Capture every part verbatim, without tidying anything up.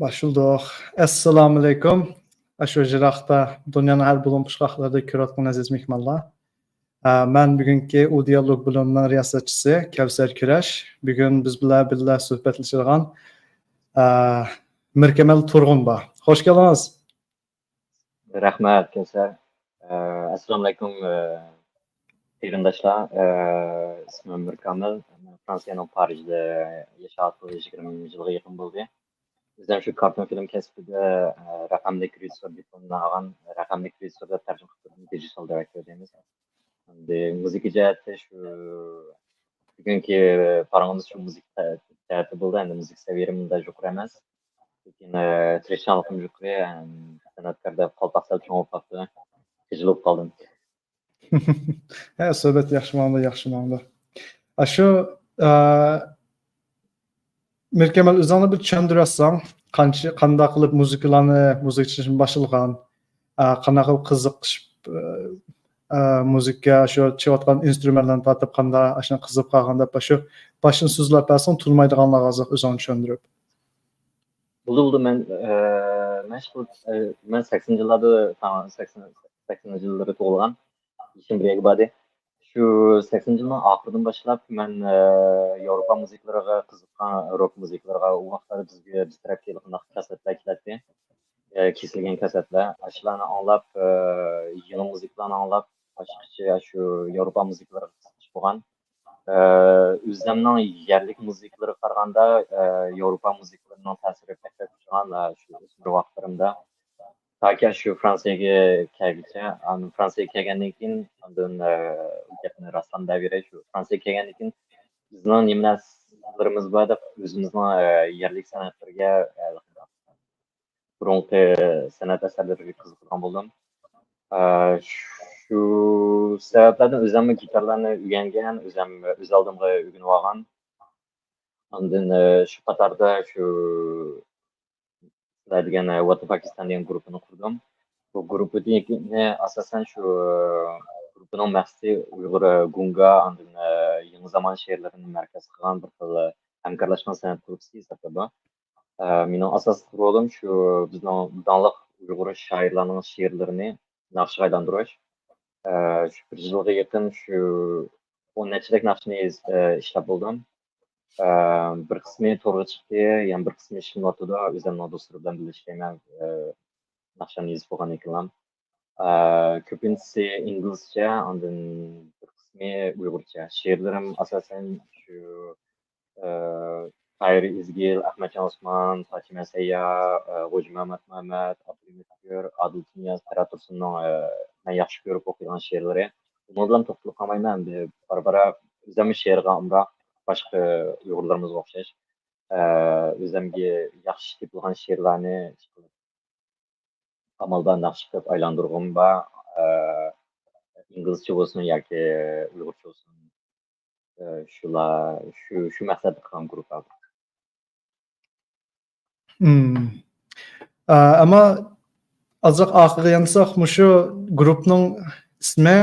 باشلىدۇق. ئەسسالامۇئەلەيكۇم. ئاشۇ يىراقتا، دۇنيانىڭ ھەر بۇلۇڭ پۇچقاقلىرىدا كۆرۈۋاتقان ئەزىز مېھمانلار. ئە، مەن بۈگۈنكى ئۇ دىيالوگ بۆلۈمىنىڭ رىياسەتچىسى كەۋسەر كۈرەش. بۈگۈن بىز بىلەن بىللە سۆھبەتلىشىدىغان، ئە، مىركەمەل تۇرغۇن بار. خوش كەلدىڭىز. رەھمەت، كەۋسەر. ئە، ئەسسالامۇئەلەيكۇم، ئە، قېرىنداشلار. ئە، ئىسمىم مىركامىل. مەن فرانسىيەنىڭ پارىژدا ياشاۋاتقىلى يىگىرمە يىلغا يېقىن بولدى. ئۆزۈم شۇ كارتون فىلىم كەسپىدە، ئە، رەقەملىك رېژىسسور دىپلومىنى ئالغان، رەقەملىك رېژىسسور دەپ تەرجىمە قىلىپ تۇرىمىز، دىجىتال دىرېكتور دەيمىز. ئەمدى مۇزىكا جەھەتتە شۇ بۈگۈنكى پاراڭىمىز شۇ مۇزىكا جەھەتتە بولدى. ئەمدى مۇزىكا سەۋىيەم ئۇنداق يۇقىرى ئەمەس. لېكىن، ئە، تىرىشچانلىقىم يۇقىرى، ئەم، سەنئەتكار دەپ قالپاق سەل چوڭىيىپ قاپتۇ. خىجىل بولۇپ قالدىم. ھە، سۆھبەت ياخشى ماڭىدۇ، ياخشى ماڭىدۇ. ئاشۇ، ئە، مىركەمەل، ئۆزۈڭنى بىر چۈشەندۈرۈۋەتسەڭ، قانچە، قانداق قىلىپ مۇزىكىلارنى، مۇزىكا چېلىشنى باشلىغان، ئە، قانداق قىلىپ قىزىقىشىپ، ئە، ئە، مۇزىكا، شۇ چېلىۋاتقان ئىنسترۇمېنتلارنى تارتىپ، قانداق ئاشۇنى قىزىقىپ قالغان دەپ، شۇ باشتىن سۆزلەپ بەرسەڭ، تونۇمايدىغانلارغا ئازراق ئۆزۈڭنى چۈشەندۈرۈپ. بولدى، بولدى. مەن، ئە، مەن شۇ، ئە، مەن سەكسىنىنچى يىللاردا، سەكسىن، سەكسىنىنچى يىللىرى تۇغۇلغان. يېشىم بىر يەرگە باردى. شۇ سەكسىنىنچى يىلنىڭ ئاخىرىدىن باشلاپ مەن، ئە، ياۋروپا مۇزىكىلىرىغا قىزىققان، روك مۇزىكىلىرىغا. ئۇ ۋاقىتلاردا بىزگە، بىز تەرەپكە ھېلىقانداق كاسسېتلار كېلەتتى. ئە، كېسىلگەن كاسسېتلار. ئاشۇلارنى ئاڭلاپ، ئە، يېڭى مۇزىكىلارنى ئاڭلاپ، باشقىچە شۇ ياۋروپا مۇزىكىلىرىغا قىزىقىش بولغان. ئە، ئۆزۈمنىڭ يەرلىك مۇزىكىلىرىغا قارىغاندا، ئە، ياۋروپا مۇزىكىلىرىنىڭ تەسىرى بەكرەك كۈچلۈككەن، ئە، شۇ ئۆسمۈر ۋاقىتلىرىمدا. تاكى شۇ فرانسىيەگە كەلگۈچە، ئاندىن فرانسىيەگە كەلگەندىن كېيىن، ئاندىن، ئە، بۇ گەپنى راستلام دەۋېرەي، شۇ فرانسىيەگە كەلگەندىن كېيىن بىزنىڭ نېمە نەرسىلىرىمىز بار دەپ ئۆزىمىزنىڭ، ئە، يەرلىك سەنئەتلىرىگە، ئە، بۇرۇنقى سەنئەت ئەسەرلىرىگە قىزىقىدىغان بولدۇم. ئە، شۇ سەۋەبلەردىن ئۆزۈممۇ گىتارلارنى ئۆگەنگەن، ئۆزۈم ئۆز ئالدىمغا ئۆگىنىۋالغان. ئاندىن، ئە، شۇ قاتاردا شۇ سىلەر دېگەن، ئە، What the Fuck is Tan دېگەن گۇرۇپپىنى قۇردۇم. بۇ گۇرۇپپىنى ئاساسەن شۇ، ئە، گۇرۇپپىنىڭ مەقسىتى ئۇيغۇر، ئە، گۇڭگا، ئاندىن، ئە، يېڭى زامان شېئىرلىرىنى مەركەز قىلغان بىر خىل، ئە، ھەمكارلاشقان سەنئەت گۇرۇپپىسى ھېسابلىنىدۇ. ئە، مېنىڭ ئاساسلىق رولۇم شۇ بىزنىڭ داڭلىق ئۇيغۇر شائىرلارنىڭ شېئىرلىرىنى ناخشىغا ئايلاندۇرۇش. ئە، شۇ بىر يىلغا يېقىن شۇ ئون نەچچىلىك ناخشىنى يېز-، ئە، ئىشلەپ بولدۇم. ئە، بىر قىسمى تورغا چىقتى، يەنە بىر قىسمى ئىشلىنىۋاتىدۇ. ئۆزۈمنىڭ دوستلىرىم بىلەن بىللە ئىشلەيمەن، ئە، ناخشامنى يېزىپ بولغاندىن كېيىنلا. ئە، كۆپىنچىسى ئىنگلىزچە، ئاندىن بىر قىسمى ئۇيغۇرچە. شېئىرلىرىم ئاساسەن شۇ، ئە، تاھىر ئىزگىل، ئەخمەتجان ئوسمان، پاتىمە سەييار، ئە، غوجىمەمەت مەمەت، ئابدۇلھەمىد ئۆتكۈر، ئادىل تۇنىياز، پەرھات تۇرسۇننىڭ، ئە، مەن ياخشى كۆرۈپ ئوقۇيدىغان شېئىرلىرى. بۇنىڭ بىلەن توختىلىپ قالمايمەن، ئەمدى بارا-بارا ئۆزۈممۇ شېئىرغا ئامراق، باشقا ئۇيغۇرلىرىمىزغا ئوخشاش، ئە، ئۆزۈمگە ياخشى تېپىلغان شېئىرلارنى ئامال بار ناخشا قىلىپ ئايلاندۇرغۇم بار. ئە، ئىنگلىزچە بولسۇن ياكى ئۇيغۇرچە بولسۇن. ئە، شۇلار، شۇ، شۇ مەقسەتتە قىلغان گۇرۇپپا بۇ. ئە، ئەمما ئازراق ئارقىغا يانساق، مۇشۇ گۇرۇپپىنىڭ ئىسمى،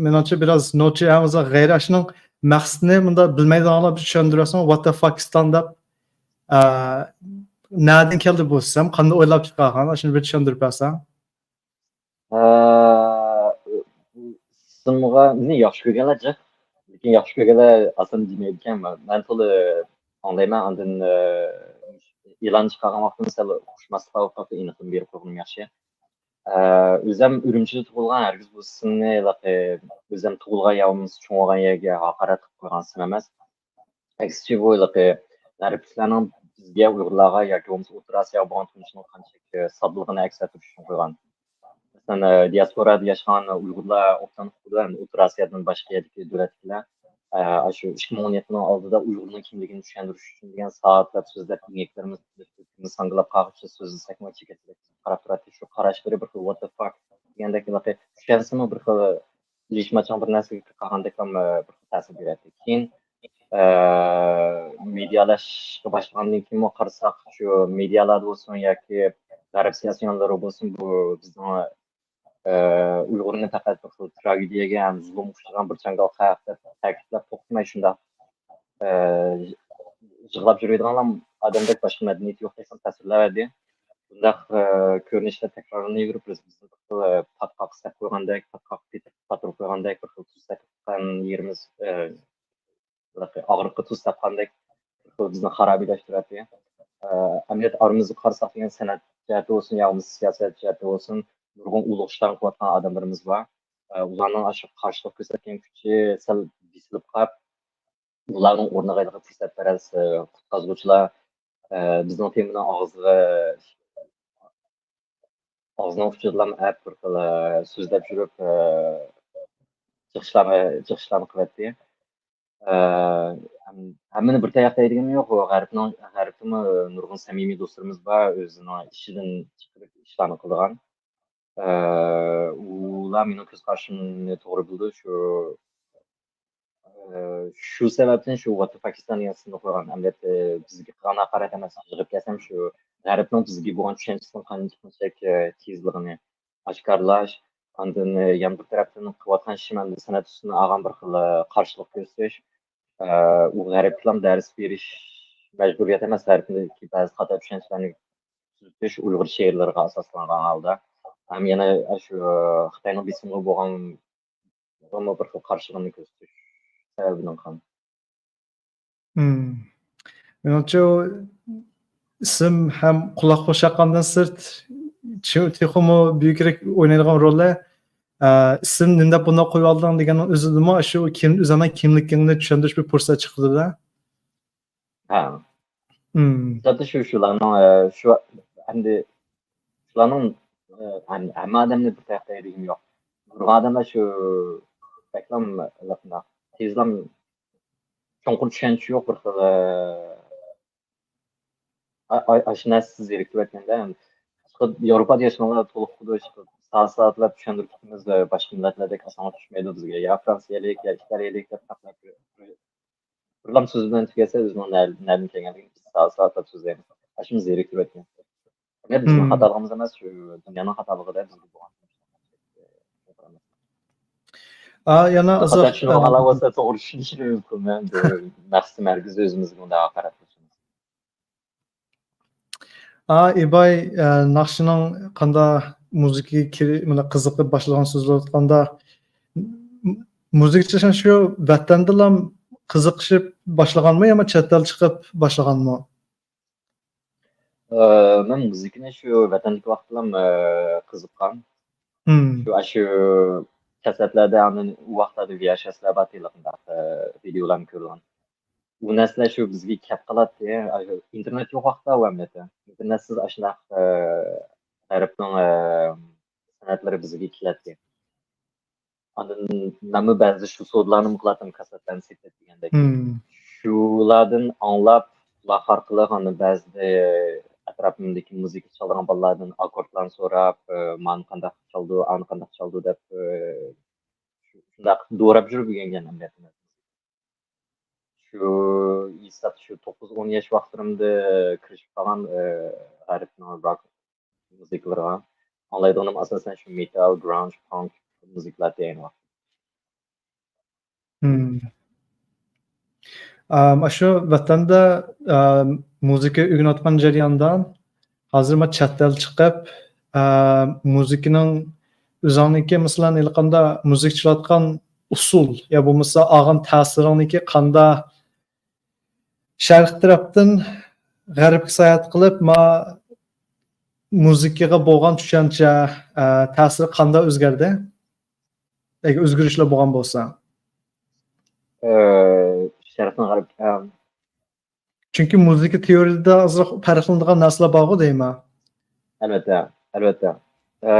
مېنىڭچە، بىراز نوچى، ھەم ئازراق غەيرىي. ئاشۇنىڭ مەقسىتىنى مۇنداق بىلمەيدىغانلار بىر چۈشەندۈرۈۋەتسەڭ، What the Fuckistan دەپ، ئە، نەدىن كەلدى بۇ ئىسىم؟ قانداق ئويلاپ چىقارغان؟ ئاشۇنى بىر چۈشەندۈرۈپ بەرسەڭ. ئە، ئىسىمغا، مېنى ياخشى كۆرگەنلەر جىق. لېكىن ياخشى كۆرگەنلەر ئاسان دېمەيدىكەن. مەن، مەن تولا ئاڭلايمەن. ئاندىن، ئە، ئېلان چىقارغان ۋاقتىمدا سەل ئۇقۇشماسلىقلار بولۇپ قاپتۇ. ئېنىقلىما بېرىپ قويغىنىم ياخشى. ئە، ئۆزۈم ئۈرۈمچىدە تۇغۇلغان، ھەرگىز بۇ ئىسىمنى، ھېلىقى، ئۆزۈم تۇغۇلغان يەر بولمىسا، چوڭ بولغان يەرگە ھاقارەت قىلىپ قويغان ئىسىم ئەمەس. ئەكسىچە، بۇ ھېلىقى غەربلىكلەرنىڭ بىزگە، ئۇيغۇرلارغا ياكى بولمىسا ئوتتۇرا ئاسىياغا بولغان تونۇشىنىڭ قانچىلىك ساددىلىقىنى ئەكس ئەتتۈرۈش ئۈچۈن قويغان. مەسىلەن، ئە، دىياسپورادا ياشىغان ئۇيغۇرلار ئوبدان ئۇقىدۇ، ئەمدى ئوتتۇرا ئاسىيادىن باشقا يەردىكى دۆلەتتىكىلەر، ئە، ئاشۇ ئىككى مىڭ ئون يەتتىنىڭ ئالدىدا ئۇيغۇرنىڭ كىملىكىنى چۈشەندۈرۈش ئۈچۈن دېگەن سائەتلەپ سۆزلەپ، ئىنەكلىرىمىز ساڭگىلاپ قالغۇچە سۆزلىسەكمۇ، چېكەتسەك قاراپ تۇراتتى. شۇ قاراش بىرى بىر خىل What the fuck دېگەندەك، ھېلىقى چۈشەنسىمۇ بىر خىل لىشماچاڭ بىر نەرسىگە قارىغاندەكلا، ئە، بىر خىل تەسىر بېرەتتى. كېيىن، ئە، مېدىيالاشقا باشلىغاندىن كېيىنمۇ قارىساق، شۇ مېدىيالاردا بولسۇن ياكى غەرب سىياسىيونلىرى بولسۇن، بۇ بىزنىڭ، ئە، ئۇيغۇرنى پەقەت بىر خىل تراگېدىيەگە ھەم زۇلۇمغا ئۇچرىغان بىر چاڭگال خەق دەپ تەكىتلەپ توختىماي شۇنداق، ئە، يىغلاپ يۈرىدىغانلار ئادەمدەك باشقا مەدەنىيىتى يوقتەك تەسۋىرلەۋەردى. بۇنداق، ئە، كۆرۈنۈشلەر تەكرارلىنىۋېرىپ، بىز، بىزنى بىر خىل، ئە، پاتقاق سېلىپ قويغاندەك، پاتقاق پېتىپ قاتۇرۇپ قويغاندەك، بىر خىل تۇز سېلىپ قويغان يېرىمىز، ئە، بىر خىل ئاغرىققا تۇز سېلىپ قويغاندەك، بىر خىل بىزنى خارابىلەشتۈرەتتى. ئە، ئەمەلىيەتتە ئارىمىزدا قارىساق دېگەن سەنئەت جەھەتتە بولسۇن، يا بولمىسا سىياسەت جەھەتتە بولسۇن، نۇرغۇن ئۇلۇغ ئىشلارنى قىلىۋاتقان ئادەملىرىمىز بار. ئە، ئۇلارنىڭ ئاشۇ قارشىلىق كۆرسەتكەن كۈچى سەل بېسىلىپ قاپ، ئۇلارنىڭ ئورنىغا ھېلىقى پۇرسەتپەرەس، ئە، قۇتقازغۇچىلار، ئە، بىزنىڭ تېمىنى ئاغزىغا، ئاغزىنىڭ ئۇچىدىلا ئەپ بىر خىل، ئە، سۆزلەپ يۈرۈپ، ئە، جىق ئىشلارنى، جىق ئىشلارنى قىلاتتى. ئە، ھەم-، ھەممىنى بىر تاياق دەيدىغىنىم يوق. غەربنىڭ، غەربتىمۇ نۇرغۇن سەمىمىي دوستلىرىمىز بار، ئۆزىنىڭ ئىشىدىن چىقىرىپ ئىشلارنى قىلىدىغان. ئە، ئۇلار مېنىڭ كۆز قارىشىمنى توغرا بىلىدۇ. شۇ، ئە، شۇ سەۋەبتىن شۇ What the Pakistan دېگەن ئىسىمنى قويغان. ئەمەلىيەتتە بىزگە قىلغان ھاقارەت ئەمەس، يىغىپ كەلسەم شۇ غەربنىڭ بىزگە بولغان چۈشەنچىسىنىڭ قانچىلىك، ئە، تېزلىكىنى ئاشكارىلاش. ئاندىن، ئە، يەنە بىر تەرەپتىن قىلىۋاتقان ئىشىم ئەمدى سەنئەت ئۈستىدىن ئالغان بىر خىل، ئە، قارشىلىق كۆرسىتىش. ئە، ئۇ غەربلەرگە دەرس بېرىش مەجبۇرىيەت ئەمەس، غەربتىكى بەزى خاتا چۈشەنچىلەرنى تۈزىتىش، ئۇيغۇر شېئىرلىرىغا ئاساسلانغان ھالدا. ھەم يەنە شۇ، ئە، خىتاينىڭ بېسىمىغا بولغان بىر خىل قارشىلىقىنى كۆرسىتىش سەۋەبىدىن قىلغان. مم. مېنىڭچە، ئۇ ئىسىم ھەم قۇلاق بوشاتقاندىن سىرت، چى-، تېخىمۇ بۈيۈكرەك ئوينايدىغان رولى، ئە، ئىسىم نېمە دەپ بۇنداق قويۇۋالدىڭ دېگەننىڭ ئۆزىدىمۇ شۇ كىم، ئۆزۈڭنىڭ كىملىكىڭنى چۈشەندۈرۈش بىر پۇرسەت چىقىدۇ-دە. ھە. مم. زادى شۇ، شۇلارنىڭ، ئە، شۇ، ئەمدى شۇلارنىڭ، ئە، ھەم-، ھەممە ئادەمنى بىر تەرەپ دەيدىغىنىم يوق. نۇرغۇن ئادەملەر شۇ بەكلا تېزلا چوڭقۇر چۈشەنچە يوق بىر خىل، ئە، ئا-، ئا-، ئاشۇ نەرسە زېرىكتۈرۈۋەتكەندە، ياۋروپادا ياشىغانلار تولۇق ئۇقىدۇ، سائەت سائەتلەپ چۈشەندۈرۈپ كېتىمىز، باشقا مىللەتلەردەك ئاسانغا چۈشمەيدۇ بىزگە، يا فرانسىيەلىك، يا ئىتالىيەلىك دەپ بىرلام سۆزى بىلەن تۈگەتسە، ئۆزىنىڭ نە-، نەدىن كەلگەنلىكىنى بىز سائەت سائەتلەپ سۆزلەيمىز. ئاشۇنى زېرىكتۈرۈۋەتكەن. ئەمەلىيەتتە بىزنىڭ مم. خاتالىقىمىز ئەمەس، شۇ دۇنيانىڭ خاتالىقىدا بىزگە بولغان. ئا، يەنە خاتا ئازراق، چۈشىنىۋالغانلار ئە، بولسا توغرا چۈشىنىشىنى ئۈمىد قىلىمەن. بۇ مەقسىتىم ھەرگىز ئۆزىمىزگە مۇنداق ھاقارەت قىلىشىمىز. ئا، ئىباي، ئە، ناخشىنىڭ قاندا مۇزىكىغا كىرى-، مانا قىزىقىپ باشلىغان سۆزلەۋاتقاندا، م-، مۇزىكا چېلىشنى شۇ ۋەتەندىلا قىزىقىشىپ باشلىغانمۇ يا چەت ئەل چىقىپ باشلىغانمۇ؟ ئە، مەن مۇزىكىنى شۇ ۋەتەندىكى ۋاقىتلام، ئە، قىزىققان. مم. شۇ، ئاشۇ كاسسېتلاردا، ئاندىن ئۇ ۋاقىتلاردا ۋي ئېچ ئېسلار بار، ھېلىقىنداق، ئە، ۋىدېئولارنى كۆرىدىغان. ئۇ نەرسىلەر شۇ بىزگە كەپ قالاتتى. ئاشۇ ئىنتېرنېت يوق ۋاقىتتا ئۇ ئەمەلىيەتتە. ئىنتېرنېتسىز ئاشۇنداق، ئە، غەربنىڭ، ئە، سەنئەتلىرى بىزگە كېلەتتى. ئاندىن مەنمۇ بەزىدە شۇ سودىلارنىمۇ قىلاتتىم، كاسسېتلارنى سېتىپ دېگەندەك. مم. شۇلاردىن ئاڭلاپ، قۇلاق ئارقىلىق، ئاندىن بەزىدە ئەتراپىمدىكى مۇزىكا چالىدىغان بالىلاردىن ئاككوردلارنى سوراپ، ئە، مانى قانداق چالىدۇ، ئانى قانداق چالىدۇ دەپ، ئە، شۇنداق دوراپ يۈرۈپ ئۆگەنگەن ئەمەلىيەتتە. شۇ ھېسابتا شۇ توققۇز ئون ياش ۋاقىتلىرىمدا كىرىشىپ قالغان، ئە، غەربنىڭ راك مۇزىكىلىرىغا. ئاڭلايدىغىنىم ئاساسەن شۇ مېتال، گرانژ، پانك مۇزىكىلار دېگەن ۋاقىت. مم. ئام، ئاشۇ ۋەتەندە، ئام، مۇزىكا ئۆگىنىۋاتقان جەرياندا، ھازىر ما چەت ئەل چىقىپ، ئام، مۇزىكىنىڭ ئۆزۈڭنىڭكى، مەسىلەن، ھېلىقاندا مۇزىكا چېلىۋاتقان ئۇسۇل يا بولمىسا ئالغان تەسىرىڭنىڭكى قاندا شەرق تەرەپتىن غەربكە ساياھەت قىلىپ، ما مۇزىكىغا بولغان چۈشەنچە، ئە، تەسىرى قانداق ئۆزگەردى؟ ئەگەر ئۆزگىرىشلەر بولغان بولسا. ئە، شەرقتىن غەرب، ئە، چۈنكى مۇزىكا تېئورىيەدە ئازراق پەرقلىنىدىغان نەرسىلەر بارغۇ دەيمەن. ئەلۋەتتە، ئەلۋەتتە. ئە،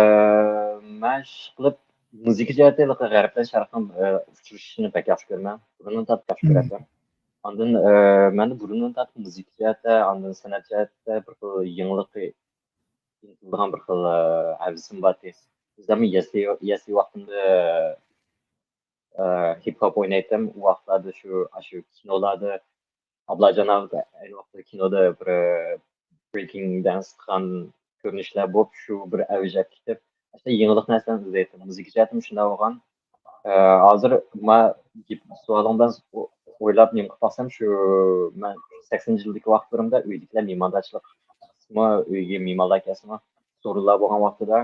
مەن ئىشقىلىپ مۇزىكا جەھەتتە ھېلىقى غەرب بىلەن شەرقنىڭ، ئە، ئۇچرىشىشىنى بەك ياخشى كۆرىمەن. بۇرۇندىن تارتىپ ياخشى مم. كۆرەتتىم. ئاندىن، ئە، مەندە بۇرۇندىن تارتىپ مۇزىكا جەھەتتە، ئاندىن سەنئەت جەھەتتە بىر خىل يېڭىلىققا ئىنتىلىدىغان بىر خىل، ئە، ھەۋىسىم بارتى. ئۆزۈممۇ يەسلى، يەسلى ۋاقتىمدا، ئە، ھىپ ھوپ ئوينايتتىم. ئۇ ۋاقىتلاردا شۇ، ئاشۇ كىنولاردا ئابلاجان ئاغا ئەينى ۋاقىتتا كىنودا بىر، ئە، برېيكىنگ دانس قىلغان كۆرۈنۈشلەر بولۇپ، شۇ بىر ئەۋج ئېلىپ كېتىپ، ئەسلى يېڭىلىق نەرسىلەرنى ئىزدەيتتىم. مۇزىكا جەھەتتىمۇ شۇنداق بولغان. ئە، ھازىر ما گېپ، سوئالىڭدىن ئو-، ئويلاپ نېمە قىلىپ باقسام، شۇ مەن سەكسىنىنچى يىلدىكى ۋاقىتلىرىمدا ئۆيدىكىلەر مېھماندارچىلىق قىلسىمۇ، ئۆيگە مېھمانلار كەلسىمۇ، سورۇنلار بولغان ۋاقتىدا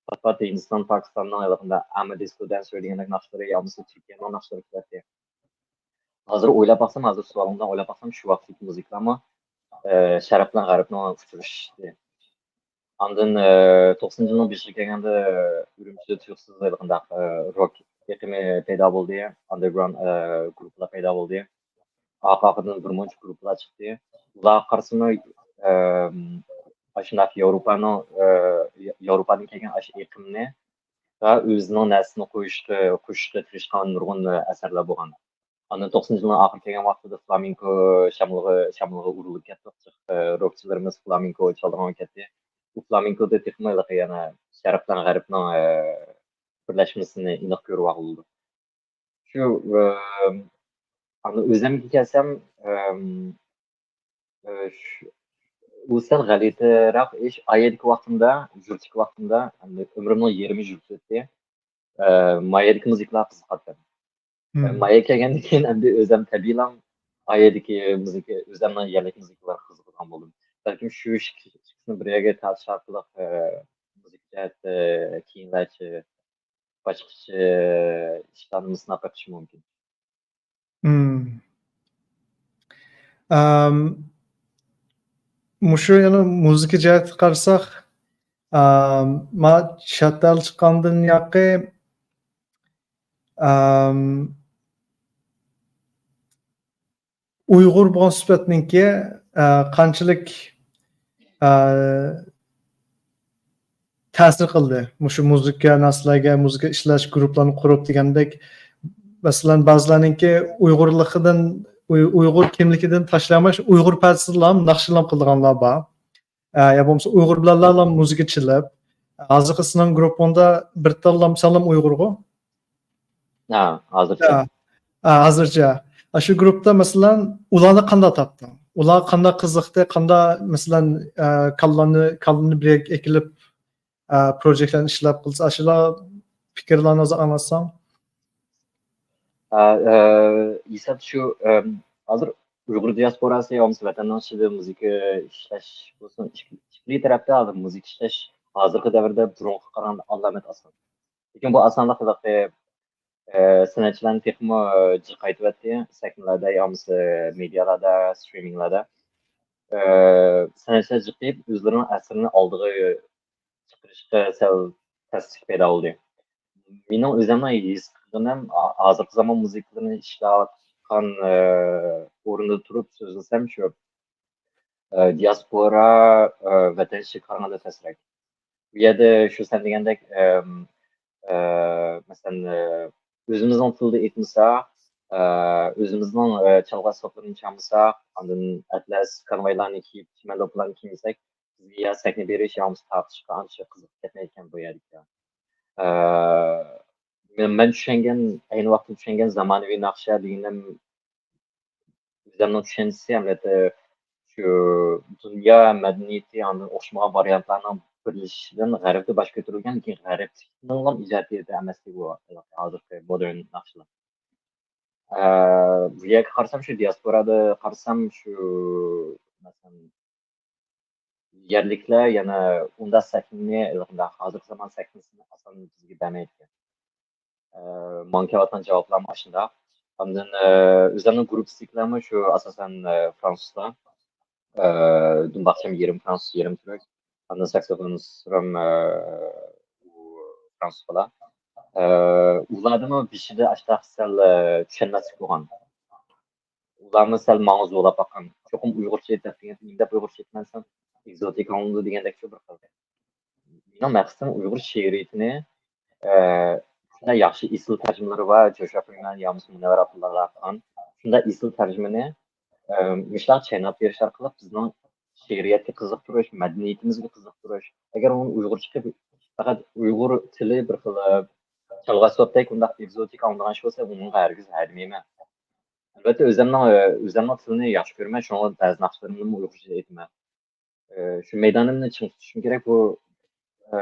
پات-پات ھىندىستان، پاكىستاننىڭ ھېلىقىنداق ئەمما دىسكو دانسېر دېگەندەك ناخشىلىرى يا بولمىسا تۈركىيەنىڭ ناخشىلىرى كېلەتتى. ھازىر ئويلاپ باقسام، ھازىر سوئالىڭدىن ئويلاپ باقسام، شۇ ۋاقىتتىكى مۇزىكىلارمۇ، ئە، شەرق بىلەن غەربنىڭ ئۇچرىشىشى. ئاندىن، ئە، توقسىنىنچى يىلنىڭ بېشىغا كەلگەندە، ئۈرۈمچىدە تۇيۇقسىز ھېلىقىنداق، ئە، روك ئېقىمى پەيدا بولدى، ئاندېرگراۋند، ئە، گۇرۇپپىلار پەيدا بولدى. ئارقا-ئارقىدىن بىر مۇنچە گۇرۇپپىلار چىقتى. ئۇلارغا قارىسىمۇ، ئەم، ئاشۇنداق ياۋروپانىڭ، ئە، ياۋروپادىن كەلگەن ئاشۇ ئېقىمنى ۋە ئۆزىنىڭ نەرسىسىنى قويۇشقا، قوشۇشقا تىرىشقان نۇرغۇن ئەسەرلەر بولغان. ئاندىن توقسىنىنچى يىلنىڭ ئاخىرى كەلگەن ۋاقتىدا فلامېنكو شامىلىغا، شامىلىغا ئۇرۇلۇپ كەتتۇق. ئە، روكچىلىرىمىز فلامېنكو چالىدىغان بولۇپ كەتتى. ئۇ فلامېنكودا تېخىمۇ ھېلىقى يەنە شەرق بىلەن غەربنىڭ، ئە، بىرلەشمىسىنى ئېنىق كۆرۈۋالغىلى بولىدۇ. شۇ، ئە، ئاندىن ئۆزۈمگە كەلسەم، ئەم، ئە، شۇ، ئۇ سەل غەلىتىراق ئىش. ئايەدىكى ۋاقتىمدا، يۇرتتىكى ۋاقتىمدا، ئەمدى ئۆمرۈمنىڭ يېرىمى يۇرتتا ئۆتتى. ئە، مايەدىكى مۇزىكىلارغا قىزىقاتتىم. ئە، مم. مايەگە كەلگەندىن كېيىن ئەمدى ئۆزۈم تەبىئىيلا ئايەدىكى مۇزىكا، ئۆزۈمنىڭ يەرلىك مۇزىكىلارغا قىزىقىدىغان بولدۇم. بەلكىم شۇ ئىككى، ئىككىسىنى بىر يەرگە تارتىش ئارقىلىق، ئە، مۇزىكا جەھەتتە كېيىنلەرچە باشقىچە ئىشلارنىمۇ سىناپ بېقىشىم مۇمكىن. مم. ئەم، مۇشۇ يەنە مۇزىكا جەھەتتە قارىساق، ئەم، ما چەت ئەل چىققاندىن ياقى، ئەم، ئۇيغۇر بولغان سۈپەتنىڭكى، ئە، قانچىلىك، ئە، تەسىر قىلدى؟ مۇشۇ مۇزىكا نەرسىلەرگە، مۇزىكا ئىشلەش، گۇرۇپپىلارنى قۇرۇپ دېگەندەك، مەسىلەن، بەزىلەرنىڭكى ئۇيغۇرلۇقىدىن، ئۇي-، ئۇيغۇر كىملىكىدىن تاشلىيالماي، ئۇيغۇر پەدىسىدىلا ناخشىلام قىلىدىغانلار بار. ئە، يا بولمىسا ئۇيغۇر بىلەنلا مۇزىكا چېلىپ، ھازىرقى سېنىڭ گۇرۇپپاڭدا بىر تاللا سەنلا ئۇيغۇرغۇ؟ ھە، ھازىرچە. ھە. ھە، ھازىرچە. ئاشۇ گۇرۇپپىدا، مەسىلەن، ئۇلارنى قانداق تاپتىڭ؟ ئۇلار قانداق قىزىقتى؟ قانداق، مەسىلەن، ئە، كاللانى، كاللىنى بىر يەرگە ئەكېلىپ، ئە، پروجېكتلارنى ئىشلەپ قىلسا، ئاشۇلار پىكىرلەرنى ھازىر ئاڭلاتساڭ؟ ھە، ئە، ھېساب شۇ، ئەم، ھازىر ئۇيغۇر دىياسپوراسى يا بولمىسا ۋەتەننىڭ ئىچىدە مۇزىكا ئىشلەش بولسۇن، ئىككى، ئىككى تەرەپتە ھازىر مۇزىكا ئىشلەش ھازىرقى دەۋردە بۇرۇنقىغا قارىغاندا ئالامەت ئاسان. لېكىن بۇ ئاسانلىق ھېلىقى، ئە، سەنئەتچىلەرنى تېخىمۇ جىقايتىۋەتتى. سەھنىلەردە يا بولمىسا مېدىيالاردا، سترىمىڭلاردا، ئە، سەنئەتچىلەر جىقىيىپ، ئۆزلىرىنىڭ ئەسىرىنى ئالدىغا چىقىرىشقا سەل تەسلىك پەيدا بولدى. مېنىڭ ئۆزۈمنىڭ ھېس قىلغىنىم، ھا-، ھازىرقى زامان مۇزىكىلىرىنى ئىشلەۋاتقان، ئە، ئورنىدا تۇرۇپ سۆزلىسەم شۇ، ئە، دىياسپورا، ئە، ۋەتەن ئىچىگە قارىغاندا تەسرەك. بۇ يەردە شۇ سەن دېگەندەك، ئەم، ئە، مەسىلەن، ئە، ئۆزىمىزنىڭ تىلىدا ئېيتمىساق، ئە، ئۆزىمىزنىڭ، ئە، چالغۇ ئەسۋابلىرىنى چالمىساق، ئاندىن ئەتلەس، كانۋايلارنى كىيىپ، چىمەن دوپپىلارنى كىيمىسەك، بىزگە يا سەھنە بېرىش، يا بولمىسا تارتىشقا ئانچە قىزىقىپ كەتمەيدىكەن بۇ يەردىكىلەر. ئە، مەن، مەن چۈشەنگەن، ئەينى ۋاقىتتا چۈشەنگەن زامانىۋى ناخشا دېگىنىم ئۆزۈمنىڭ چۈشەنچىسى، ئەمەلىيەتتە، شۇ دۇنيا مەدەنىيىتى، ئاندىن ئوخشىمىغان ۋارىيانتلارنىڭ بىرلىشىشىدىن غەربتە باش كۆتۈرۈلگەن، لېكىن غەربنىڭ ئىجادىيىتى ئەمەسلىكى بۇ ھازىرقى مودېرن ناخشىلار. ئە، بۇ يەرگە قارىسام، شۇ دىياسپورادا قارىسام، شۇ، مەسىلەن، يەرلىكلەر يەنە ئۇنداق سەھنىنى، ھازىرقى زامان سەھنىسىنى ئاسان بىزگە بەرمەيدىكەن. ئە، ماڭا كېلىۋاتقان جاۋابلارمۇ ئاشۇنداق. ئاندىن، ئە، ئۆزۈمنىڭ گۇرۇپپىسىدىكىلەرمۇ شۇ ئاساسەن، ئە، فرانسۇزلار. ئە، دۇمباقچام يېرىم فرانسۇز، يېرىم تۈرك. ئاندىن ساكسوفونىستلىرىم، ئە، ئۇ فرانسۇز بالا. ئە، ئۇلاردىمۇ بېشىدا ئاشۇنداق سەل، ئە، چۈشەنمەسلىك بولغان. ئۇلارمۇ سەل ماڭا زورلاپ باققان. چوقۇم ئۇيغۇرچە ئېيت دەپ دېگەن، نېمە دەپ ئۇيغۇرچە ئېيتىمەن دېسەم، ئېكزوتىك ئاڭلىنىدۇ دېگەندەك شۇ بىر خىل. مېنىڭ مەقسىتىم ئۇيغۇر شېئىرىيىتىنى، ئە، شۇنداق ياخشى ئېسىل تەرجىمىلىرى بار، جوشۇا فرىمان يا بولمىسا مۇنەۋۋەر ئابدۇللا قىلغان شۇنداق ئېسىل تەرجىمىنى، ئە، مۇشۇنداق چايناپ بېرىش ئارقىلىق بىزنىڭ شېئىرىيەتكە قىزىقتۇرۇش، مەدەنىيىتىمىزگە قىزىقتۇرۇش. ئەگەر ئۇنى ئۇيغۇرچە قىلىپ، پەقەت ئۇيغۇر تىلى بىر خىل، ئە، چالغۇ ئەسۋابتەك ئۇنداق ئېكزوتىك ئاڭلىنىدىغان ئىش بولسا، ئۇنىڭغا ھەرگىز ھە دېمەيمەن. ئەلۋەتتە، ئۆزۈمنىڭ، ئۆزۈمنىڭ تىلىنى ياخشى كۆرىمەن، شۇڭا بەزى ناخشىلىرىمنىمۇ ئۇيغۇرچە ئېيتىمەن. ئى، شۇ مەيدانىمنى چىڭ تۇتۇشۇم كېرەك. بۇ، ئى،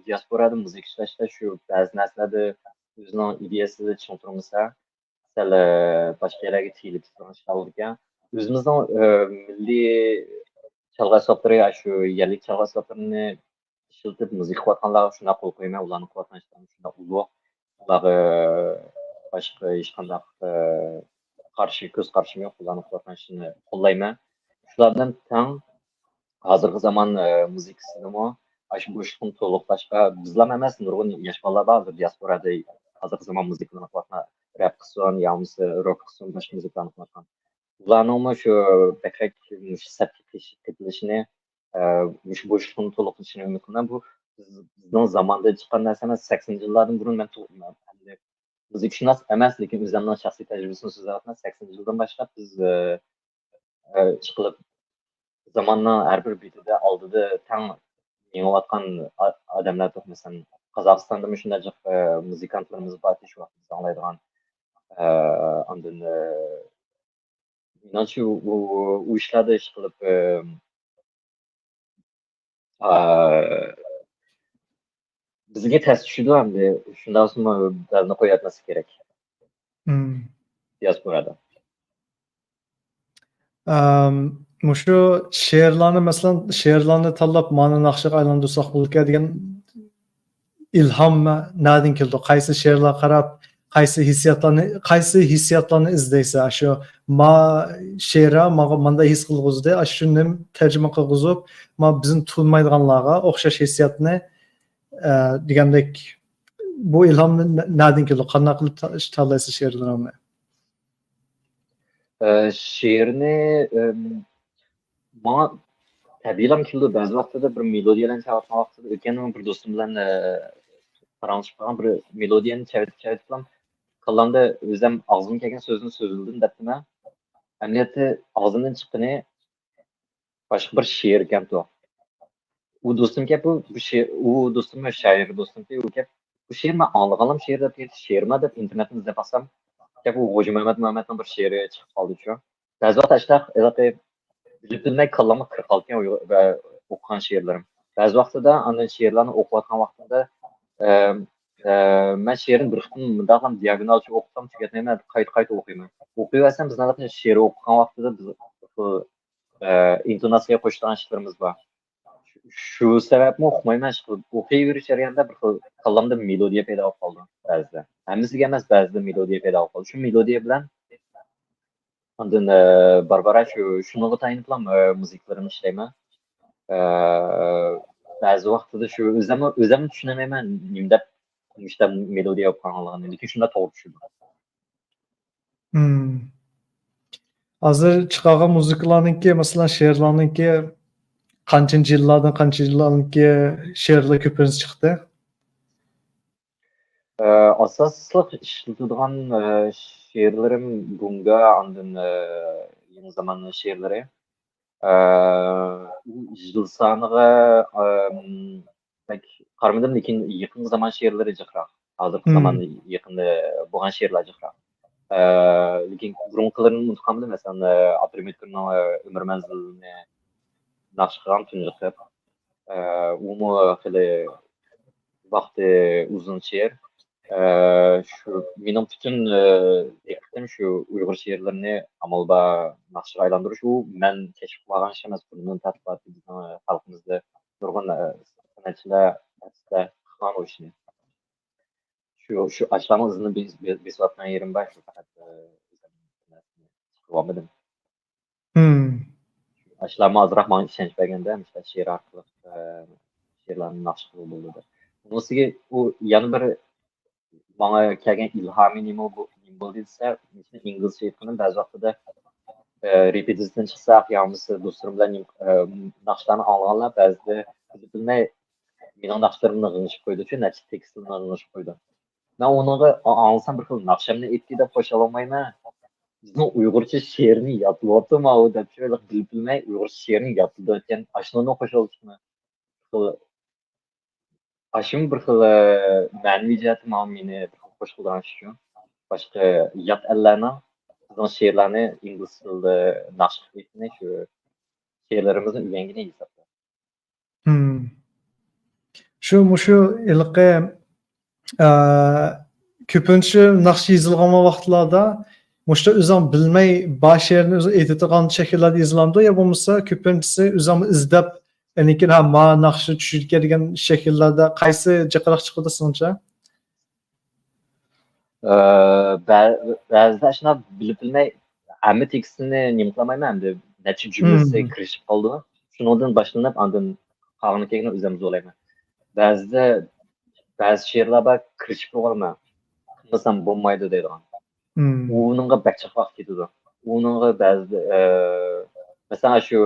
دىياسپورادا مۇزىكا ئىشلەشتە شۇ بەزى نەرسىلەردە ئۆزىنىڭ ئىدىيەسىنى چىڭ تۇرمىسا، سەل باشقا يەرلەرگە تېيىلىپ كېتىدىغان ئىشلار بولىدىكەن. ئۆزىمىزنىڭ مىللىي چالغۇ ئەسۋابلىرى، شۇ يەرلىك چالغۇ ئەسۋابلىرىنى ئىشلىتىپ مۇزىكا قىلىۋاتقانلارغا شۇنداق قول قويىمەن، ئۇلارنىڭ قىلىۋاتقان ئىشلىرى شۇنداق ئۇلۇغ. ئۇلارغا باشقا ھېچقانداق قارشى، كۆز قارىشىم يوق، ئۇلارنىڭ قىلىۋاتقان ئىشىنى قوللايمەن. شۇلار بىلەن تەڭ ھازىرقى زامان مۇزىكىسىدىمۇ ئاشۇ بوشلۇقنى تولۇقلاشقا بىزلام ئەمەس، نۇرغۇن ياش بالىلار بار ھازىر دىياسپورادا، ھازىرقى زامان مۇزىكىلىرىنى قىلىۋاتقان، رەپ قىلسۇن يا بولمىسا روك قىلسۇن، باشقا مۇزىكىلارنى قىلىۋاتقان. بۇلارنىڭمۇ شۇ بەكرەك مۇشۇ سەپكە قېتىلىشىنى، مۇشۇ بوشلۇقنى تولۇقلىشىنى ئۈمىد قىلىمەن. بۇ بىز، بىزنىڭ زاماندا چىققان نەرسە ئەمەس. سەكسىنىنچى يىللاردىن بۇرۇن مەن تۇغ-، مەن ئەمدى مۇزىكىشۇناس ئەمەس، لېكىن ئۆزۈمنىڭ شەخسىي تەجرىبىسىنى سۆزلەۋاتىمەن. سەكسىنىنچى يىلدىن باشلاپ بىز، ئە، ئە، ئىشقىلىپ زاماننىڭ ھەر بىر بېتىدە ئالدىدا تەڭ مېڭىۋاتقان ئا-، ئادەملەر تۇر. مەسىلەن، قازاقىستاندىمۇ شۇنداق جىق، ئە، مۇزىكانتلىرىمىز بار، شۇ ۋاقىت بىز ئاڭلايدىغان. ئە، ئاندىن، ئە، مېنىڭچە ئۇ، ئۇ، ئۇ ئىشلاردا ئىشقىلىپ، ئە، ئا، بىزگە تەس چۈشىدۇ ئەمدى. شۇنداق بولسىمۇ بەلنى قويۇۋەتمەسلىك كېرەك. مم. دىياسپورادا. ئەم، مۇشۇ شېئىرلارنى، مەسىلەن، شېئىرلارنى تاللاپ مانا ناخشىغا ئايلاندۇرساق بولىدىكەن دېگەن ئىلھام نەدىن كېلىدۇ؟ قايسى شېئىرلارغا قاراپ، قايسى ھېسسىياتلارنى، قايسى ھېسسىياتلارنى ئىزدەيسەن؟ ئاشۇ ما شېئىر ماڭا مانداق ھېس قىلغۇزدى، ئاشۇنى تەرجىمە قىلغۇزۇپ، ما بىزنى تونۇمايدىغانلارغا ئوخشاش ھېسسىياتنى، ئە، دېگەندەك، بۇ ئىلھام نە-، نەدىن كېلىدۇ؟ قانداق قىلىپ تا-، تاللايسىز شېئىرلىرىڭنى؟ ئە، شېئىرنى، ئەم، ماڭا تەبىئىيلا كېلىدۇ. بەزى ۋاقتىدا بىر مېلودىيەلەرنى چېلىۋاتقان ۋاقتىدا، ئۆتكەندە بىر دوستۇم بىلەن، ئە، پاراڭلىشىپ قالغان بىر مېلودىيەنى چېلىۋېتىپ، چېلىۋېتىپلا، كاللامدا ئۆزۈم ئاغزىمدىن كەلگەن سۆزنى سۆزلىدىم دەپتىمەن. ئەمەلىيەتتە ئاغزىمدىن چىققىنى باشقا بىر شېئىر ئىكەنتۇ. ئۇ دوستۇمكەن بۇ، بۇ شېئىر، ئۇ دوستۇم شائىر دوستۇمكەن، ئۇ گەپ، بۇ شېئىر مەن ئاڭلىغانلام شېئىر دەپ، شېئىرما دەپ ئىنتېرنېتتىن ئىزدەپ باقسام، گەپ ئۇ غوجا مەمەت مەمەتنىڭ بىر شېئىرى چىقىپ قالدىچۇ. بەزى ۋاقىت ئاشتاق ھېلىقى بىلىپ بىلمەي كاللامغا كىرىپ قالىدىكەن ئۇيغۇر-، ئە، ئوقۇغان شېئىرلىرىم. بەزى ۋاقتىدا ئاندىن شېئىرلارنى ئوقۇۋاتقان ۋاقتىمدا، ئە، ئە، مەن شېئىرنى بىر قېتىم مۇنداقلا دىياگونالچە ئوقۇسام تۈگەتمەيمەن، قايتا قايتا ئوقۇيمەن. ئوقۇيۋەرسەم بىز ھېلىقى شېئىر ئوقۇغان ۋاقتىدا بىز ئىنتوناتسىيە قوشىدىغان ئىشلىرىمىز بار. شۇ سەۋەبمۇ ئۇقمايمەن، ئىشقىلىپ ئوقۇيۋېرىش جەريانىدا بىر خىل كاللامدا مېلودىيە پەيدا بولۇپ قالىدۇ بەزىدە. ھەممىسىگە ئەمەس، بەزىدە مېلودىيە پەيدا بولۇپ قالىدۇ. شۇ مېلودىيە بىلەن ئاندىن، ئە، بارا-بارا شۇ، شۇنىڭغا تايىنىپلا، ئە، مۇزىكىلىرىمنى ئىشلەيمەن. ئە، بەزى ۋاقتىدا شۇ ئۆزۈممۇ، ئۆزۈممۇ چۈشىنەلمەيمەن نېمە دەپ مۇشۇنداق مېلودىيە بولۇپ قالغانلىقىنى، لېكىن شۇنداق توغرا چۈشىنىدۇ. مم. ھازىر چىقارغان مۇزىكىلارنىڭكى، مەسىلەن، شېئىرلارنىڭكى قانچىنچى يىللاردىن قانچە يىللارنىڭكى شېئىرلار كۆپىنچە چىقتى؟ ئە، ئاساسلىق ئىشلىتىدىغان، ئە، شېئىرلىرىم گۇڭگا، ئاندىن، ئە، يېڭى زامان شېئىرلىرى. ئە، ئۇ يىل سانىغا، ئەم، بەك قارىمىدىم، لېكىن يېقىنقى زامان شېئىرلىرى جىقراق. ھازىرقى زامان يېقىندا بولغان شېئىرلار جىقراق. ئە، لېكىن بۇرۇنقىلىرىنى ئۇنتۇپ قالمىدىم. مەسىلەن، ئە، ئابدۇرېھىم ئۆتكۈرنىڭ، ئە، ئۆمۈر مەنزىلىنى ناخشا قىلغان تۇنجى قېتىم. ئە، ئۇمۇ خېلى ۋاقتى ئۇزۇن شېئىر. ئە، شۇ مېنىڭ پۈتۈن، ئە، دىققىتىم شۇ ئۇيغۇر شېئىرلىرىنى ئامال بار ناخشىغا ئايلاندۇرۇش. ئۇ مەن كەشىپ قىلغان ئىش ئەمەس. بۇرۇندىن تارتىپ بىزنىڭ خەلقىمىزدە نۇرغۇن، ئە، سەنئەتچىلەر، ئارتىسلار قىلغان ئۇ ئىشنى. شۇ، شۇ ئاشۇلارنىڭ ئىزىنى بېس-، بېس-، بېسىۋاتقان يېرىم بار، شۇ پەقەت، ئە، ئۆزۈم نەرسىنى چىقىرىۋالمىدىم. مم. ئاشۇلارمۇ ئازراق ماڭا ئىشەنچ بەرگەندە، مۇشۇنداق شېئىر ئارقىلىق، ئە، شېئىرلارنى ناخشا قىلغىلى بولىدۇ دەپ. ئۇنىڭ ئۈستىگە ئۇ يەنە بىر ماڭا كەلگەن ئىلھامى نېمە بو-، نېمە بولدى دېسە، مەسىلەن، ئىنگلىزچە ئېيتقىنىم، بەزى ۋاقتىدا، ئە، رېپېتىتسىيەدىن چىقساق يا بولمىسا دوستلىرىم بىلەن نېمە، ئە، ناخشىلارنى ئاڭلىغانلار بەزىدە بىلىپ بىلمەي مېنىڭ ناخشىلىرىمنى غىڭشىپ قويىدۇ، نەچچە تېكىستلىرىمنى غىڭشىپ قويىدۇ. مەن ئۇنىڭغا ئا-، ئاڭلىسام بىر خىل ناخشامنى ئېيتتى دەپ خۇشاللانمايمەن. بىزنىڭ ئۇيغۇرچە شېئىرنى يادلىۋاپتۇ ماۋۇ دەپ شۇ بىلىپ بىلمەي ئۇيغۇرچە شېئىرنى يادلىدىۋەتكەن ئاشۇنىڭدىن خۇشاللىنىمەن. بىر خىل، ئاشۇمۇ بىر خىل، ئە، مەنىۋى جەھەتتە ماڭا مېنى بىر خىل خۇش قىلىدىغان ئىش شۇ. باشقا يات ئەللەرنىڭ بىزنىڭ شېئىرلارنى ئىنگلىز تىلىدا ناخشا قىلىپ ئېيتقىنى شۇ شېئىرلىرىمىزنى ئۆگەنگىنى ھېسابتا. مم. شۇ، مۇشۇ ھېلىقى، ئە، كۆپىنچە ناخشا يېزىلغان ۋاقىتلاردا مۇشۇ ئۆزۈڭ بىلمەي بار شېئىرنى ئۆزۈڭ ئېيتىدىغان شەكىللەردە يېزىلامدۇ يا بولمىسا كۆپىنچىسى ئۆزۈڭ ئىزدەپ ئاندىن كېيىن ھە ما ناخشا چۈشىدىكەن دېگەن شەكىللەردە قايسى جىقراق چىقىدۇ سىزنىڭچە؟ بەزىدە شۇنداق بىلىپ بىلمەي ھەممە تېكىستىنى نېمە قىلالمايمەن، ئەمدى نەچچە جۈملىسى كىرىشىپ قالىدۇ. شۇنىڭدىن باشلىنىپ ئاندىن قالغىنىنى كېيىن ئۆزۈم ئىزدەۋالايمەن. بەزىدە بەزى شېئىرلار بار، كىرىشىپ قالغانمەن، قىلمىسام بولمايدۇ دەيدىغان. ئۇنىڭغا بەك جىق ۋاقىت كېتىدۇ. ئۇنىڭغا بەزىدە مەسىلەن شۇ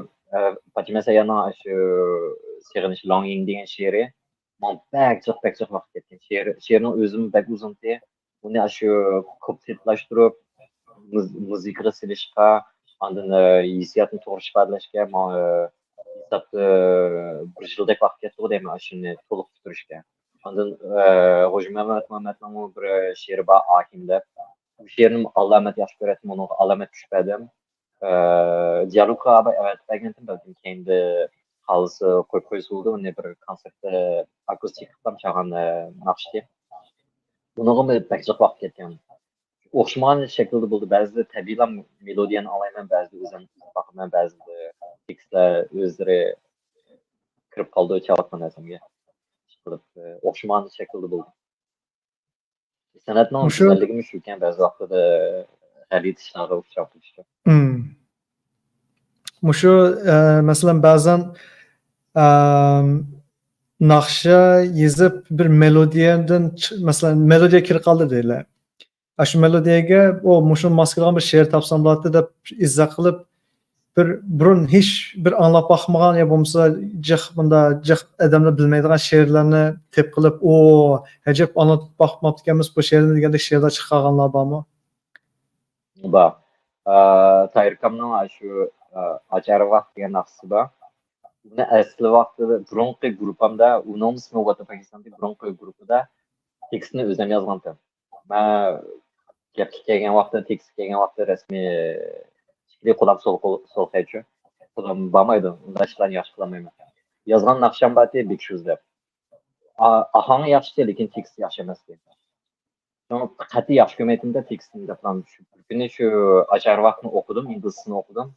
پاتىمە سەييارنىڭ شۇ سېغىنىش لوڭيىڭ دېگەن شېئىرى ماڭا بەك جىق، بەك جىق ۋاقىت كەتكەن. شېئىر، شېئىرنىڭ ئۆزىمۇ بەك ئۇزۇنتى. ئۇنى شۇ كۇپلېتلاشتۇرۇپ، مۇز-، مۇزىكىغا سېلىشقا، ئاندىن ھېسسىياتنى توغرا ئىپادىلەشكە ماڭا ھېسابتا بىر يىلدەك ۋاقىت كەتتىغۇ دەيمەن، شۇنى تولۇق پۈتتۈرۈشكە. ئاندىن غوجىمەمەت مۇھەممەتنىڭمۇ بىر شېئىرى بار، ئاھىم دەپ. بۇ شېئىرنى ئالامەت ياخشى كۆرەتتىم، ئۇنىڭغا ئالامەت كۈچ بەردىم. دىيالوگقا ئەۋەتىپ بەرگەنتىم، بەلكىم كەينىدە قالسا قويۇپ قويسا بولىدۇ، ئۇنى بىر كونسېرتتا ئاكۇستىك قىلسام چالغان ناخشىكەن. بۇنىڭغىمۇ بەك جىق ۋاقىت كەتكەن. ئوخشىمىغان شەكىلدە بولدى. بەزىدە تەبىئىيلا مېلودىيەنى ئاڭلايمەن، بەزىدە ئۆزۈم باقىمەن، بەزىدە تېكىستلەر ئۆزلىرى كىرىپ قالىدۇ چالىۋاتقان نەرسەمگە. ئىشقىلىپ ئوخشىمىغان شەكىلدە بولدى. سەنئەتنىڭ مۇشۇ گۈزەللىكىمۇ شۇكەن، بەزى ۋاقتىدا غەلىتە ئىشلارغا ئۇچراپ قېلىشتۇ. مۇشۇ ئە، مەسىلەن بەزەن ئەم، ناخشا يېزىپ بىر مېلودىيەدىن چ- مەسىلەن مېلودىيە كىرىپ قالدى دەيلى. ئاشۇ مېلودىيەگە ئۇ مۇشۇ ماس كېلىدىغان بىر شېئىر تاپسام بولاتتى دەپ ئىزدەپ قىلىپ بىر بۇرۇن ھېچ بىر ئاڭلاپ باقمىغان يا بولمىسا جىق بۇندا جىق ئادەملەر بىلمەيدىغان شېئىرلارنى تېپ قىلىپ ئۇ ئەجەب ئاڭلاپ باقماپتىكەنمىز بۇ شېئىرنى دېگەندەك شېئىرلار چىقارغانلار بارمۇ؟ بار. تايىر كامنىڭ شۇ ئاچارۋاق دېگەن ناخشىسى بار. بۇنى ئەسلى ۋاقتىدا بۇرۇنقى گۇرۇپپامدا، ئۇنىڭ ئىسمى ۋاتان پاكىستاندىكى بۇرۇنقى گۇرۇپپىدا تېكىستنى ئۆزۈم يازغانتىم. مەن گەپكە كەلگەن ۋاقتىدا، تېكىستكە كەلگەن ۋاقتىدا رەسمىي ئىككىلى قۇلام سول قول، سول خەيچۇ. قولۇم بارمايدۇ، ئۇنداق ئىشلارنى ياخشى قىلالمايمەن. يازغان ناخشام بارتى، بىكشۇز دەپ. ئا-، ئاھاڭى ياخشى، لېكىن تېكىستى ياخشى ئەمەستى. شۇڭا قەتئىي ياخشى كۆرمەيتتىم-دە تېكىستىنى دەپلا. بىر كۈنى شۇ ئاچارۋاقنى ئوقۇدۇم، ئىنگلىزچىسىنى ئوقۇدۇم.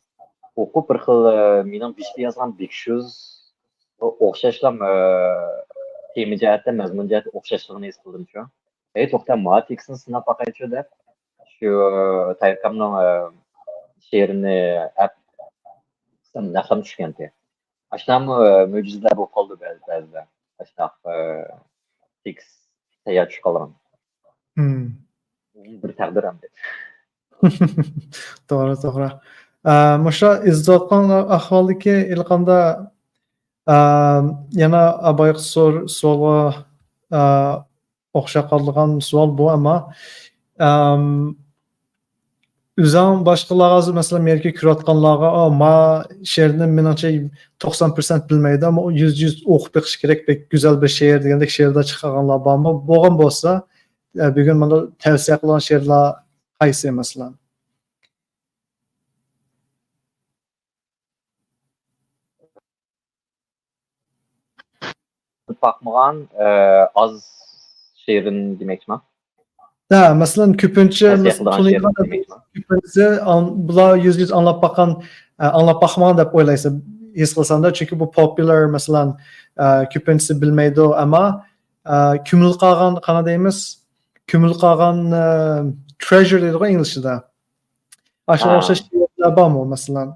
ئوقۇپ بىر خىل، ئە، مېنىڭ بېشىدا يازغان بىكشۇز ئوخشاشلا، ئە، تېما جەھەتتە، مەزمۇن جەھەتتە ئوخشاشلىقىنى ھېس قىلدىمچۇ. ئەي توختا، ما تېكىستنى سىناپ باقايچۇ دەپ شۇ تايىر كامنىڭ، ئە، شېئىرىنى ئەپ قىلسام نەقلەم چۈشكەنتى. ئاشۇنداقمۇ، ئە، مۆجىزىلەر بولۇپ قالىدۇ بەزى، بەزىدە. ئاشۇنداق، ئە، تېكىست تەييار چۈشۈپ قالغان. بىر تەقدىر ئەمدى. توغرا، توغرا. ئە، مۇشۇ ئىزدەۋاتقان ئەھۋالدىكى ھېلىقاندا، ئە، يەنە بايىقى سور-، سوئالغا، ئە، ئوخشاپ قالىدىغان سوئال بۇ، ئەمما، ئەم، ئۆزۈڭ باشقىلارغا ھازىر مەسىلەن مېنىڭكى كۆرۈۋاتقانلارغا، ئا، ما شېئىرنى مېنىڭچە توقسان پىرسەنت بىلمەيدۇ، ئەمما يۈزدە يۈز ئوقۇپ بېقىش كېرەك، بەك گۈزەل بىر شېئىر دېگەندەك شېئىرلار چىقارغانلار بارمۇ؟ بولغان بولسا، ئە، بۈگۈن مانا تەۋسىيە قىلغان شېئىرلار قايسى مەسىلەن؟ باقمىغان، ئە، ئاز شېئىرىنى دېمەكچىمەن. ھە، مەسىلەن، كۆپىنچە تەۋسىيە قىلىدىغان شېئىرىنى دېمەكچىمەن. كۆپىنچىسى ئان-، بۇلار يۈزدە يۈز ئاڭلاپ باققان، ئە، ئاڭلاپ باقمىغان دەپ ئويلايسەن، ھېس قىلسامدا. چۈنكى بۇ پوپۇلار، مەسىلەن، ئە، كۆپىنچىسى بىلمەيدۇ، ئەمما، ئە، كۆمۈلۈپ قالغان، قانداق دەيمىز؟ كۆمۈلۈپ قالغان، ئە، ترېژۇر دەيدىغۇ ئىنگلىزچىدا. ئاشۇنىڭغا ئوخشاش شېئىرلار بارمۇ، مەسىلەن؟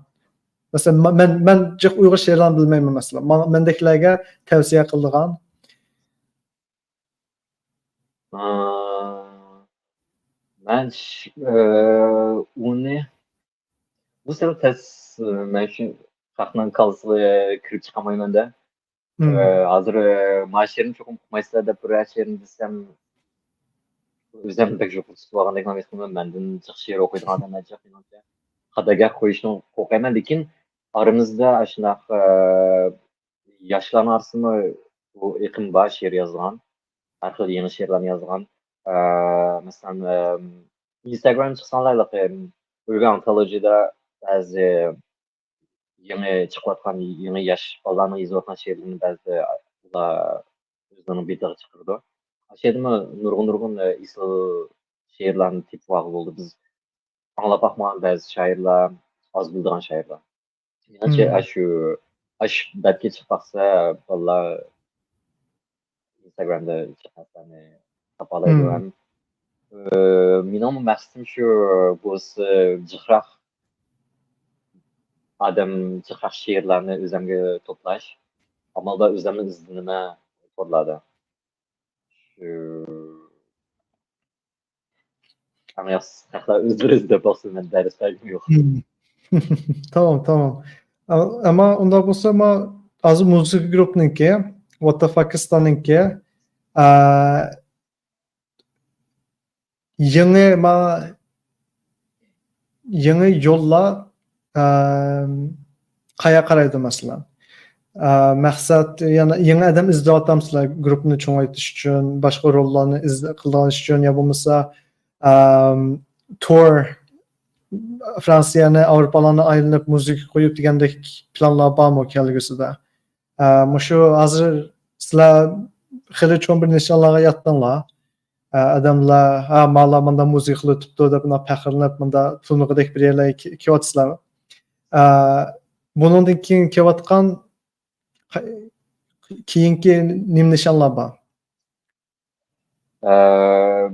مەسىلەن، ما-، مەن، مەن جىق ئۇيغۇر شېئىرلارنى بىلمەيمەن، مەسىلەن. ماڭا، مەندەكلەرگە تەۋسىيە قىلىدىغان. ئا، مەن ش-، ئە، ئۇنى، بۇ سەل تەس، مەن شۇ خەقنىڭ كاللىسىغا كىرىپ چىقالمايمەن-دە. ئە، ھازىر، ئە، ما شېئىرنى چوقۇم ئوقۇمايسىلەر دەپ بىرەر شېئىرنى دېسەم، ئۆزۈم بەك يۇقىرى تۇتۇۋالغاندەك ھېس قىلىمەن. مەندىن جىق شېئىر ئوقۇيدىغان ئادەملەر جىق مېنىڭچە. خاتا گەپ قويۇشتىن قورقايمەن، لېكىن ئارىمىزدا ئاشۇنداق، ئە، ياشلارنىڭ ئارىسىدىمۇ بۇ ئېقىم بار، شېئىر يازىدىغان، ھەر خىل يېڭى شېئىرلارنى يازىدىغان. ئە، مەسىلەن، ئە، ئىنستاگرام چىقساڭلار، ھېلىقى ئۇيغۇر ئانتولوجىدا بەزى يېڭى چىقىۋاتقان، يېڭى ياش بالىلارنىڭ يېزىۋاتقان شېئىرلىرىنى بەزىدە ئۇلار ئۆزلىرىنىڭ بېتىغا چىقىرىدۇ. ئاشۇ يەردىمۇ نۇرغۇن نۇرغۇن ئېسىل شېئىرلارنى تېپىپ ئالغىلى بولدى. بىز ئاڭلاپ باقمىغان بەزى شائىرلار، ئاز بىلىدىغان شائىرلار. مېنىڭچە، ئاشۇ ئاشۇ بەتكە چىقىپ باقسا، بالىلار ئىنستاگرامدا جىق نەرسىلەرنى تاپالايدۇ ھەم. ئى، مېنىڭمۇ مەقسىتىم شۇ، بولسا جىقراق ئادەم، جىقراق شېئىرلارنى ئۆزۈمگە توپلاش. ئامال بار ئۆزۈممۇ ئىزدىنىمەن تورلاردا. شۇ ئەڭ ياخشىسى خەقلەر ئۆزلىرى ئىزدەپ باقسۇن، مەن دەرس بەرگۈم يوق. تامام، تامام. ئەمما ئۇنداق بولسا، ما ھازىر مۇزىكا گۇرۇپپىنىڭكى، What the Fuck Is Done نىڭكى، ئە، يېڭى، ما، يېڭى يوللار، ئەم، قايا قارايدۇ، مەسىلەن؟ ئە، مەقسەت، يەنە يېڭى ئادەم ئىزدەۋاتامسىلەر گۇرۇپپىنى چوڭايتىش ئۈچۈن، باشقا روللارنى ئىز-، قىلىدىغان ئىش ئۈچۈن، يا بولمىسا، ئەم، تور، فرانسىيەنى، ئاۋروپالارنى ئايلىنىپ مۇزىكا قويۇپ دېگەندەك پىلانلار بارمۇ كەلگۈسىدە؟ ئە، مۇشۇ ھازىر سىلەر خېلى چوڭ بىر نىشانلارغا يەتتىڭلار. ئە، ئادەملەر، ھە، مالا مۇندا مۇزىكا قىلىۋېتىپتۇ دەپ، مۇنداق پەخىرلىنىپ، مۇندا تونۇغۇدەك بىر يەرلەرگە كېلىۋاتىسىلەر. ئە، بۇنىڭدىن كېيىن كېلىۋاتقان قا-، كېيىنكى نېمە نىشانلار بار؟ ئە،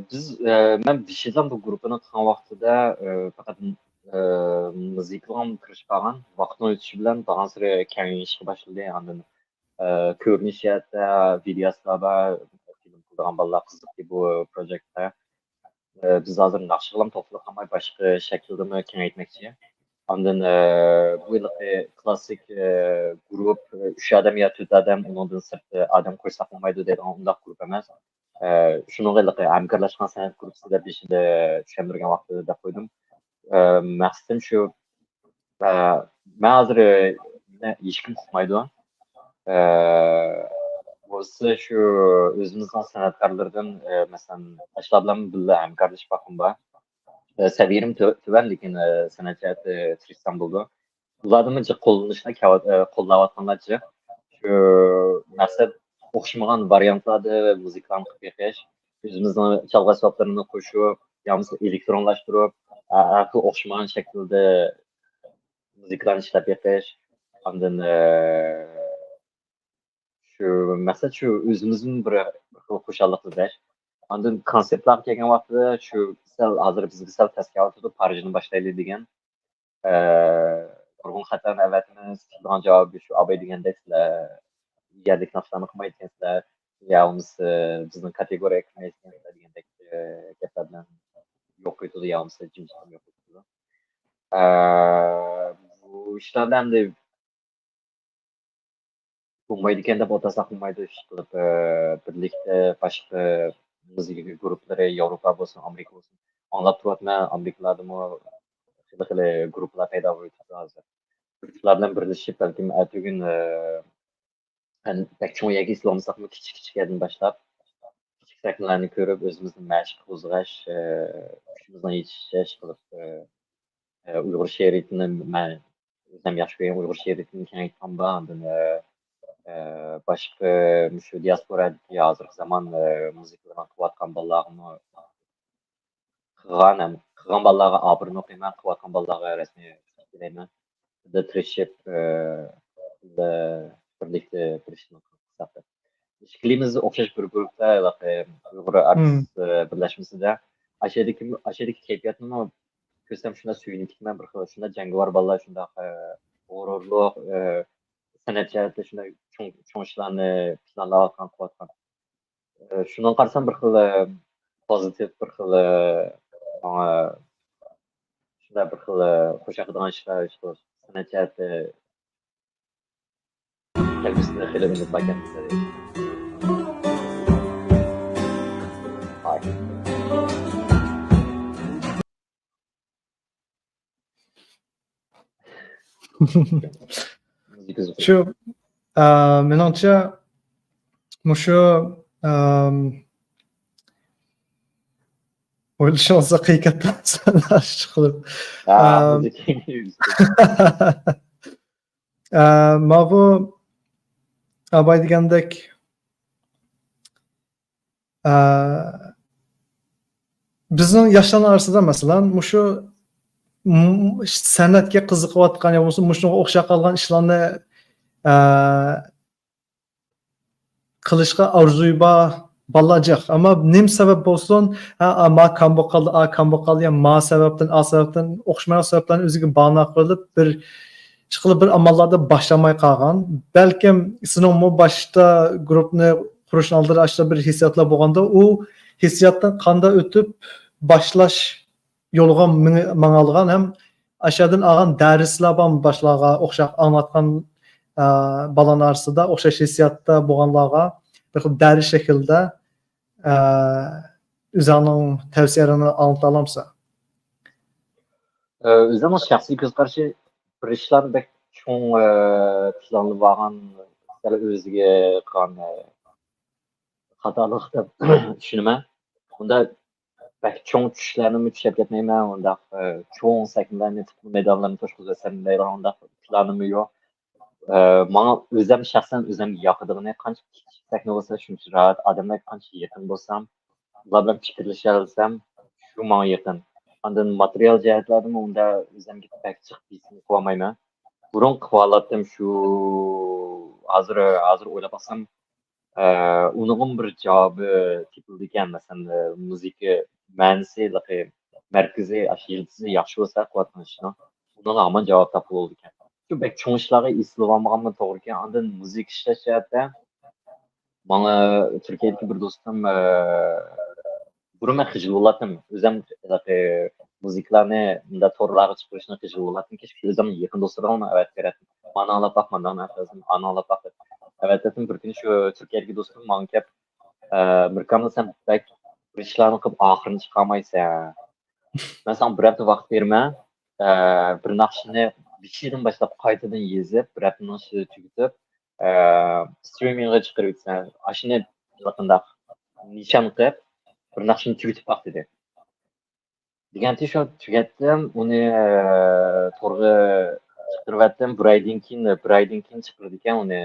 بىز، ئە، مەن بېشىدىن بۇ گۇرۇپپىنى قىلغان ۋاقتىدا، ئە، پەقەت، ئە، مۇزىكىغا كىرىشىپ قالغان. ۋاقىتنىڭ ئۆتۈشى بىلەن بارغانسېرى كېڭىيىشكە باشلىدى. ئاندىن، ئە، كۆرۈنۈش جەھەتتە ۋىدىيوسىلار بار، فىلىم قىلىدىغان بالىلار قىزىقتى بۇ پروجېكتقا. ئە، بىز ھازىر ناخشىغىلا توختىلىپ قالماي، باشقا شەكىلدىمۇ كېڭەيتمەكچى. ئاندىن، ئە، بۇ ھېلىقى كلاسسىك، ئە، گۇرۇپ، ئە، ئۈچ ئادەم يا تۆت ئادەم، ئۇنىڭدىن سىرت، ئە، ئادەم قوشساق بولمايدۇ دەيدىغان ئۇنداق گۇرۇپ ئەمەس. ئە، شۇنىڭغا ھېلىقى ھەمكارلاشقان سەنئەت گۇرۇپپىسى دەپ بېشىدا چۈشەندۈرگەن ۋاقتىدا دەپ قويدۇم. ئە، مەقسىتىم شۇ، ئە، مەن ھازىر، ئە، مېنى ھېچكىم ئۇقمايدۇ. ئە، بولسا شۇ ئۆزىمىزنىڭ سەنئەتكارلىرىدىن، ئە، مەسىلەن، ئاشۇلار بىلەن بىللە ھەمكارلىشىپ باققۇم بار. ئە، سەۋىيەم تۆ-، تۆۋەن، لېكىن، ئە، سەنئەت جەھەتتە تىرىشسام بولىدۇ. ئۇلاردىنمۇ جىق قوللىنىشلار كەۋ-، ئە، قوللاۋاتقانلار جىق. شۇ مەقسەت ئوخشىمىغان ۋارىيانتلاردا مۇزىكىلارنى قىلىپ بېقىش، ئۆزىمىزنىڭ چالغۇ ئەسۋابلىرىنى قوشۇپ، يا بولمىسا ئېلېكترونلاشتۇرۇپ، ھە، ھەر خىل ئوخشىمىغان شەكىلدە مۇزىكىلارنى ئىشلەپ بېقىش. ئاندىن، ئە، شۇ مەقسەت شۇ ئۆزىمىزمۇ بىر، بىر خىل خۇشاللىق ئىزدەش. ئاندىن كونسېرتلارغا كەلگەن ۋاقتىدا شۇ سەل ھازىر بىزگە سەل تەس كېلىۋاتىدۇ، پارىژدىن باشلايلى دېگەن. ئە، نۇرغۇن خەتەرنى ئەۋەتىمىز، كېلىدىغان جاۋابى شۇ ئاباي دېگەندەك سىلەر يەرلىك ناخشىلارنى قىلمايدىكەنسىلەر، يا بولمىسا بىزنىڭ كاتېگورىيەگە كىرمەيدىكەنسىلەر دېگەندەك، ئە، گەپلەر بىلەن يوق قويۇۋېتىدۇ، يا بولمىسا جىمجىتلىق يوق قويۇۋېتىدۇ. ئە، بۇ ئىشلاردا ئەمدى بولمايدىكەن دەپ ئولتۇرساق بولمايدۇ، ئىشقىلىپ، ئە، بىرلىكتە باشقا مۇزىكا گۇرۇپپىلىرى، ياۋروپا بولسۇن، ئامېرىكا بولسۇن، ئاڭلاپ تۇرۇۋاتىمەن، ئامېرىكىلاردىمۇ خېلى خېلى گۇرۇپپىلار پەيدا بولۇۋېتىپتۇ ھازىر. شۇلار بىلەن بىرلىشىپ، بەلكىم ئەتىگۈن، ئە، بەك چوڭ يەرگە ئېسىلالمىساقمۇ، كىچىك كىچىك يەردىن باشلاپ، كىچىك سەھنىلەرنى كۆرۈپ، ئۆزىمىزنى مەشىق قوزغاش، ئە، كۈچىمىزنىڭ يېتىشىچە ئىشقىلىپ، ئە، ئە، ئۇيغۇر شېئىرىيىتىنى مەن ئۆزۈم ياخشى كۆرگەن ئۇيغۇر شېئىرىيىتىنى كېڭەيتكەن بار. ئاندىن، ئە، ئە، باشقا مۇشۇ دىياسپورادىكى ھازىرقى زامان، ئە، مۇزىكىلىرىنى قىلىۋاتقان بالىلارغىمۇ قىلغان ھەم قىلغان بالىلارغا ئاپىرىن ئوقۇيمەن، قىلىۋاتقان بالىلارغا رەسمىي تىلەيمەن. بىللە تىرىشىپ، ئە، بىللە بىرلىكتە تىرىشىشنى قىلساق دەپ. ئىككىلىمىز ئوخشاش بىر گۇرۇپتا، ھېلىقى ئۇيغۇر ئارتىس، ئە، بىرلەشمىسىدە. ئاشۇ يەردىكى، ئاشۇ يەردىكى كەيپىياتنىمۇ كۆرسەم شۇنداق سۆيۈنۈپ كېتىمەن، بىر خىل شۇنداق جەڭگىۋار بالىلار، شۇنداق، ئە، غۇرۇرلۇق، ئە، سەنئەت جەھەتتە شۇنداق چوڭ، چوڭ ئىشلارنى پىلانلاۋاتقان، قىلىۋاتقان. ئە، شۇنىڭغا قارىسام بىر خىل، ئە، پوزىتىپ، بىر خىل، ئە، ماڭا شۇنداق بىر خىل، ئە، خۇش ياقىدىغان ئىشلار، ئىشلار، سەنئەت جەھەتتە كەلگۈسىدە خېلى ئۈمىد باركەن. شۇ، ئە، مېنىڭچە، مۇشۇ، ئەم، ئويلىشىڭىزدا قىيىن كەتتى، قىلىپ. ئە، ماۋۇ ئاباي دېگەندەك، ئە، بىزنىڭ ياشلارنىڭ ئارىسىدا، مەسىلەن، مۇشۇ، م-، سەنئەتكە قىزىقىۋاتقان يا بولمىسا مۇشۇنىڭغا ئوخشاپ قالغان ئىشلارنى، ئە، قىلىشقا ئارزۇيى بار بالىلار جىق. ئەمما نېمە سەۋەب بولسۇن، ھە، ئا، ما كام بولۇپ قالدى، ئا كام بولۇپ قالدى، يا ما سەۋەبتىن، ئا سەۋەبتىن، ئوخشىمايدىغان سەۋەبلەرنى ئۆزىگە باھانە قىلىپ، بىر ئىشقىلىپ بىر ئاماللاردا باشلىماي قالغان. بەلكىم سېنىڭمۇ باشتا گۇرۇپپىنى قۇرۇشنىڭ ئالدىدا ئاشۇنداق بىر ھېسسىياتلار بولغاندا، ئۇ ھېسسىياتتىن قانداق ئۆتۈپ باشلاش يولىغا مېڭ-، ماڭالىغان ھەم ئاشۇ يەردىن ئالغان دەرسلەر بار باشلارغا ئوخشاپ ئاڭلاتقان، ئە، بالىنىڭ ئارىسىدا ئوخشاش ھېسسىياتتا بولغانلارغا بىر خىل دەرس شەكلىدە، ئە، ئۆزۈڭنىڭ تەۋسىيەلىرىنى ئاڭلىتالامسەن؟ ئۆزۈمنىڭ شەخسىي كۆز قارىشى، بىر ئىشلارنى بەك چوڭ، ئە، پىلانلىۋالغان، سەل ئۆزىگە قىلغان، ئە، خاتالىق دەپ چۈشىنىمەن. ئۇنداق بەك چوڭ چۈشلەرنىمۇ چۈشەپ كەتمەيمەن، ئۇنداق، ئە، چوڭ سەھنىلەرنى، مەيدانلارنى توشقۇزۇۋەتسەم دەيدىغان ئۇنداق پىلانىممۇ يوق. ئە، ماڭا ئۆزۈم شەخسەن ئۆزۈمگە ياقىدىغىنى قانچە كىچىك سەھنە بولسا شۇنچە راھەت، ئادەملەرگە قانچە يېقىن بولسام، ئۇلار بىلەن پىكىرلىشەلىسەم، شۇ ماڭا يېقىن. ئاندىن ماتېرىيال جەھەتلەردىمۇ ئۇنداق ئۆزۈمگە بەك جىق بېسىم قىلالمايمەن. بۇرۇن قىلالاتتىم شۇ، ھازىر، ھازىر ئويلاپ باقسام، ئە، ئۇنىڭغىمۇ بىر جاۋابى تېپىلىدىكەن. مەسىلەن، ئە، مۇزىكا مەنىسى، مەركىزى، ئاشۇ يىلتىزى ياخشى بولسا قىلىۋاتقان ئىشنىڭ، ئۇنىڭغا ھامان جاۋاب تاپقىلى بولىدىكەن. شۇ بەك چوڭ ئىشلارغا ئېسىلىۋالمىغانمۇ توغرىكەن. ئاندىن مۇزىكا ئىشلەش جەھەتتە ماڭا تۈركىيەدىكى بىر دوستۇم، ئە، بۇرۇن مەن خىجىل بولاتتىم. ئۆزۈم ھېلىقى مۇزىكىلارنى مۇنداق تورلارغا چىقىرىشنى خىجىل بولاتتىم. كېچىكىپ ئۆزۈمنىڭ يېقىن دوستلىرىمغا ئەۋەتىپ بېرەتتىم. مانا ئاڭلاپ باق، مانا ئاڭلاپ باق، ئانا ئاڭلاپ باق دەپ ئەۋەتەتتىم. بىر كۈنى شۇ تۈركىيەدىكى دوستۇم ماڭا كەپ، ئە، مىركامىل، سەن بەك بىر ئىشلارنى قىلىپ ئاخىرىنى چىقارمايسەن. مەن ساڭا بىر ھەپتە ۋاقىت بېرىمەن. ئە، بىر ناخشىنى بېشىدىن باشلاپ قايتىدىن يېزىپ، بىر ھەپتىنىڭ ئىچىدە تۈگىتىپ، ئە، سترىمىنغغا چىقىرىۋېتىسەن. ئاشۇنى قانداق نىشان قىلىپ، بىر ناخشىنى تۈگىتىپ باق دېدى. دېگەنتى شۇ تۈگەتتىم، ئۇنى، ئە، تورغا چىقىرىۋەتتىم. بىر ئايدىن كېيىن، بىر ئايدىن كېيىن چىقىرىدىكەن، ئۇنى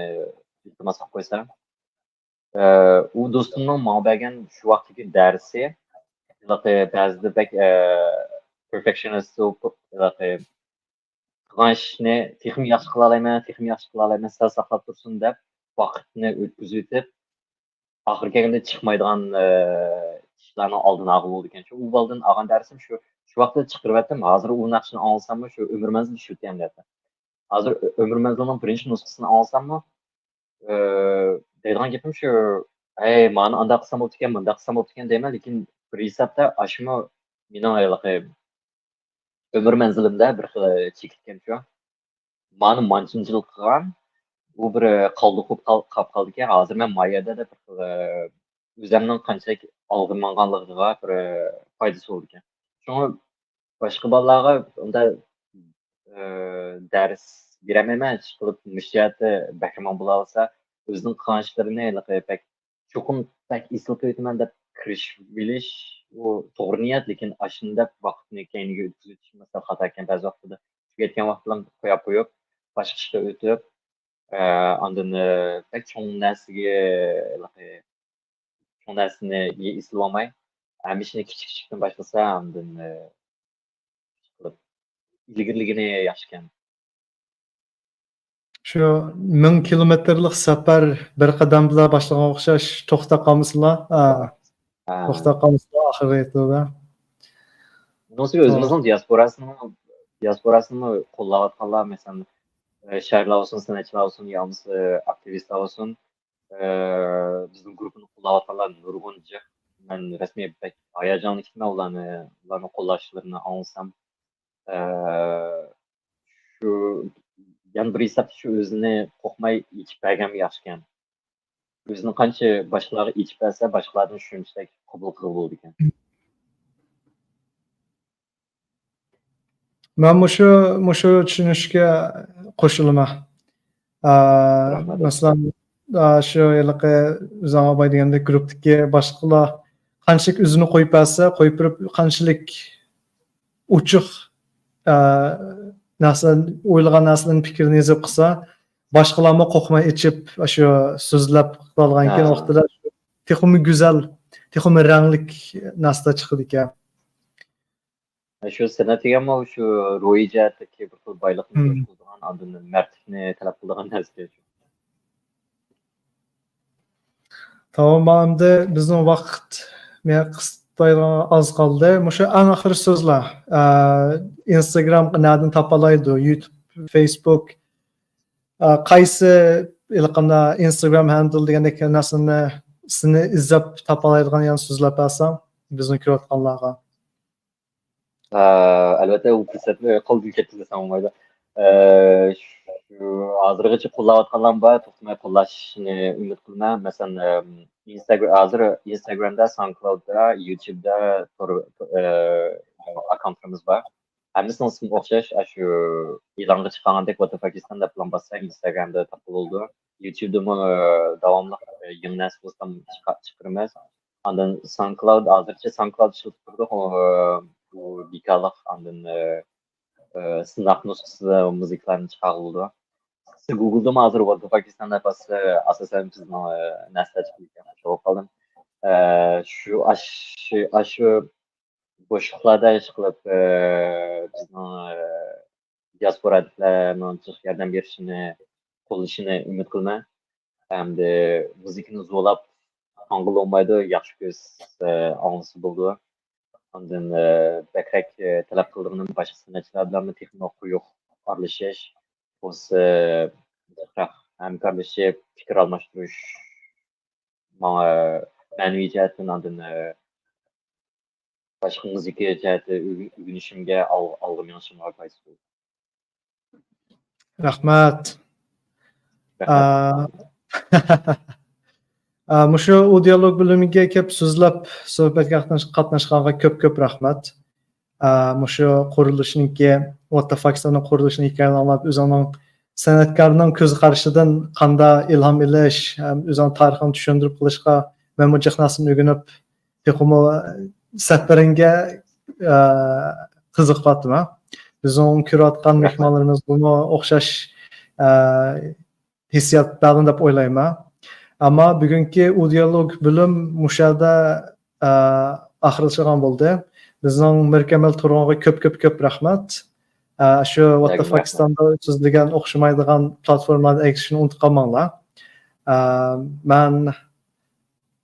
ئىلتىماس قىلىپ قويسا. ئە، ئۇ دوستۇمنىڭ ماڭا بەرگەن شۇ ۋاقىتتىكى دەرسى، ھېلىقى بەزىدە بەك، ئە، پېرفېكشىنىست بولۇپ، ھېلىقى قىلغان ئىشنى تېخىمۇ ياخشى قىلالايمەن، تېخىمۇ ياخشى قىلالايمەن، سەل ساقلاپ تۇرسۇن دەپ ۋاقىتنى ئۆتكۈزۈۋېتىپ، ئاخىرى كەلگەندە چىقمايدىغان، ئە، ئىشلارنىڭ ئالدىنى ئالغىلى بولىدىكەن. شۇ ئۇ بالىدىن ئالغان دەرسىم شۇ، شۇ ۋاقىتتا چىقىرىۋەتتىم. ھازىر ئۇ ناخشىنى ئاڭلىساممۇ شۇ ئۆمۈر مەنزىلى شۇ تەمدە. ھازىر ئۆ-، ئۆمۈر مەنزىلىنىڭ بىرىنچى نۇسخىسىنى ئاڭلىساممۇ، ئە، دەيدىغان گېپىم شۇ، ھەي، مانى ئانداق قىلسام بوپتىكەن، مۇنداق قىلسام بوپتىكەن دەيمەن، لېكىن بىر ھېسابتا ئاشۇمۇ مېنىڭ ھېلىقى ئۆمۈر مەنزىلىمدە بىر خىل چېكىتكەن شۇ. مانى مانچىنچىلىك قىلغان، بۇ بىر قالدۇق بولۇپ قال-، قاپ قالدىكەن. ھازىر مەن ما يەردە دەپ بىر خىل، ئۆزەمنىڭ قانچىلىك ئالغا ماڭغانلىقىغا بىر پايدىسى بولىدىكەن. شۇڭا باشقا بالىلارغا ئۇنداق، ئە، دەرس بېرەلمەيمەن، ئىشقىلىپ مۇشۇ جەھەتتە بەھرىمەن بولالىسا، ئۆزىنىڭ قىلغان ئىشلىرىنى ھېلىقى بەك چوقۇم بەك ئېسىل قىلىۋېتىمەن دەپ كىرىشىۋېلىش، ئۇ توغرا نىيەت، لېكىن ئاشۇنداق ۋاقىتنى كەينىگە ئۆتكۈزۈۋېتىش مەسىلەن خاتا ئىكەن. بەزى ۋاقىتلاردا تۈگەتكەن ۋاقىتلارنى قويۇپ قويۇپ، باشقا ئىشقا ئۆتۈپ، ئە، ئاندىن، ئە، بەك چوڭ نەرسىگە، ھېلىقى چوڭ نەرسىنى ئېسىلىۋالماي، ھەممە ئىشنى كىچىك كىچىكتىن باشلىسا، ئاندىن، ئە، ئىلگىرىلىگىنى ياخشىكەن. شۇ مىڭ كىلومېتىرلىق سەپەر بىر قەدەم بىلەن باشلىغان ئوخشاش، توختاپ قالمىسىلا. ھە. ھە. توختاپ قالمىسىلا ئاخىرىغا يېتىدۇ. بۇنىڭ ئۈستىگە ئۆزىمىزنىڭ دىياسپوراسىنىڭ، دىياسپوراسىنىمۇ قوللاۋاتقانلار، مەسىلەن، ئە، شائىرلار بولسۇن، سەنئەتچىلەر بولسۇن، يا بولمىسا ئاكتىۋىستلار بولسۇن، ئە، بىزنىڭ گۇرۇپپىنى قوللاۋاتقانلار نۇرغۇن جىق. مەن رەسمىي بەك ھاياجانلىنىپ كېتىمەن ئۇلارنى، ئۇلارنىڭ قوللاشلىرىنى ئاڭلىسام. ئە، شۇ، يەنە بىر ھېسابتا شۇ ئۆزىنى قورقماي ئېچىپ بەرگەنمۇ ياخشىكەن. ئۆزىنى قانچە باشقىلارغا ئېچىپ بەرسە، باشقىلاردىن شۇنچىلىك قوبۇل قىلغىلى بولىدىكەن. مەن مۇشۇ، مۇشۇ چۈشىنىشكە قوشۇلىمەن. ئا، رەھمەت. مەسىلەن، ئا، شۇ ھېلىقى ئۆزۈڭ ئاباي دېگەندەك گۇرۇپپىدىكى باشقىلار قانچىلىك ئۆزىنى قويۇپ بەرسە، قويۇپ بېرىپ قانچىلىك ئوچۇق، ئا، نەرسە، ئويلىغان نەرسىلەرنى، پىكرىنى يېزىپ قىلسا، باشقىلارمۇ قورقماي ئېچىپ، ئاشۇ سۆزلەپ قىلالىغان ئىكەن، ھە. ۋاقتىدا تېخىمۇ گۈزەل تېخىمۇ رەڭلىك نەرسىلەر چىقىدىكەن. شۇ سەنئەت دېگەنمۇ شۇ روھىي جەھەتتىكى بىر خىل بايلىقنى كۈرەش قىلىدىغان، ئاندىن مەردلىكنى تەلەپ قىلىدىغان نەرسە. تامام، ئەمدى بىزنىڭ ۋاقىت قىستايدىغان ئاز قالدى. مۇشۇ ئەڭ ئاخىرى سۆزلەر. ئىنستاگرام نەدىن تاپالايدۇ؟ يۇتۇب، فېيسبۇك، قايسى ھېلىقىندا ئىنستاگرام ھەندل دېگەندەك نەرسىنى سىنى ئىزدەپ تاپالايدىغان يەنە سۆزلەپ بەرسەڭ بىزنى كۆرۈۋاتقانلارغا. ئەلۋەتتە، ئۇ پۇرسەتنى قولدىن كەتكۈزمىسەم بولمايدۇ. شۇ ھازىرغىچە قوللاۋاتقانلار بار، توختىماي قوللاشنى ئۈمىد قىلىمەن. مەسىلەن، ئىنستاگرام، ھازىر ئىنستاگرامدا، ساوندكلاوددا، يۇتيۇبدا تور ئاككاونتلىرىمىز بار. ھەممىسىنىڭ ئىسمى ئوخشاش، ئاشۇ ئېلانغا چىقارغاندەك، ۋاتىپاكىستان دەپلا باسسا ئىنستاگرامدا تاپقىلى بولىدۇ. يۇتيۇبدىمۇ داۋاملىق يېڭى نەرسە بولسا چىقىرىمىز. ئاندىن ساوندكلاود، ھازىرچە ساوندكلاود ئىشلىتىپ تۇردۇق. ئۇ بىكارلىق، ئاندىن سىناق نۇسخىسىدا مۇزىكىلارنى چىقارغىلى بولىدۇ. گوگلدىمۇ ھازىر ۋاتىپاكىستان دەپ باسسا ئاساسەن بىزنىڭ نەرسىلەر چىقىدىكەن، شۇ قالدىم. شۇ ئاشۇ ئاشۇ بوشلۇقلاردا ئىشقىلىپ، بىزنىڭ دىياسپورادىكىلەرنىڭ جىق ياردەم بېرىشىنى، قوللىشىنى ئۈمىد قىلىمەن. ئەمدى مۇزىكىنى زورلاپ ئاڭغىلى بولمايدۇ، ياخشى كۆرسە ئاڭلىسا بولىدۇ. ئاندىن بەكرەك تەلەپ قىلىدىغىنىم باشقا سەنئەتچىلەر بىلەنمۇ تېخىمۇ قويۇق ئارىلىشىش، بولسا جىقراق ھەمكارلىشىپ پىكىر ئالماشتۇرۇش ماڭا مەنىۋى جەھەتتىن، ئاندىن باشقا مۇزىكا جەھەتتە ئۆگىنىشىمگە، ئالغا مېڭىشىمغا پايدىسى بولىدۇ. رەھمەت. مۇشۇ ئۇ دىيالوگ بۆلۈمىگە كەپ سۆزلەپ سۆھبەتكە قاتناشقانغا كۆپ كۆپ رەھمەت. مۇشۇ قۇرۇلۇشنىڭكى، ۋاتىپاكىستاننىڭ قۇرۇلۇشىنىڭ ھېكايىنى ئاڭلاپ، ئۆزۈڭنىڭ سەنئەتكارنىڭ كۆز قارىشىدىن قاندا ئىلھام ئېلىش، ئۆزۈڭ تارىخىڭنى چۈشەندۈرۈپ قىلىشقا مەنمۇ جىق نەرسىنى ئۆگىنىپ، تېخىمۇ سەپىرىڭگە قىزىقىۋاتىمەن. بىزنىڭ كۆرۈۋاتقان مېھمانلىرىمىزغىمۇ ئوخشاش ھېسسىيات بەردىم دەپ ئويلايمەن. ئەمما بۈگۈنكى ئۇ دىيالوگ بۆلۈم مۇشۇ يەردە ئاخىرلىشىدىغان بولدى. بىزنىڭ مىركەمەل تۇرغۇنغا كۆپ كۆپ كۆپ رەھمەت. شۇ ۋاتىپاكىستاندا سۆزلىگەن ئوخشىمايدىغان پلاتفورمىلاردا ئەگىشىشنى ئۇنتۇپ قالماڭلار. مەن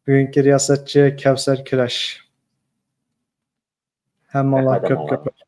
بۈگۈنكى رىياسەتچى كەۋسەر كۈرەش. ھەممىڭلارغا كۆپ كۆپ رەھمەت.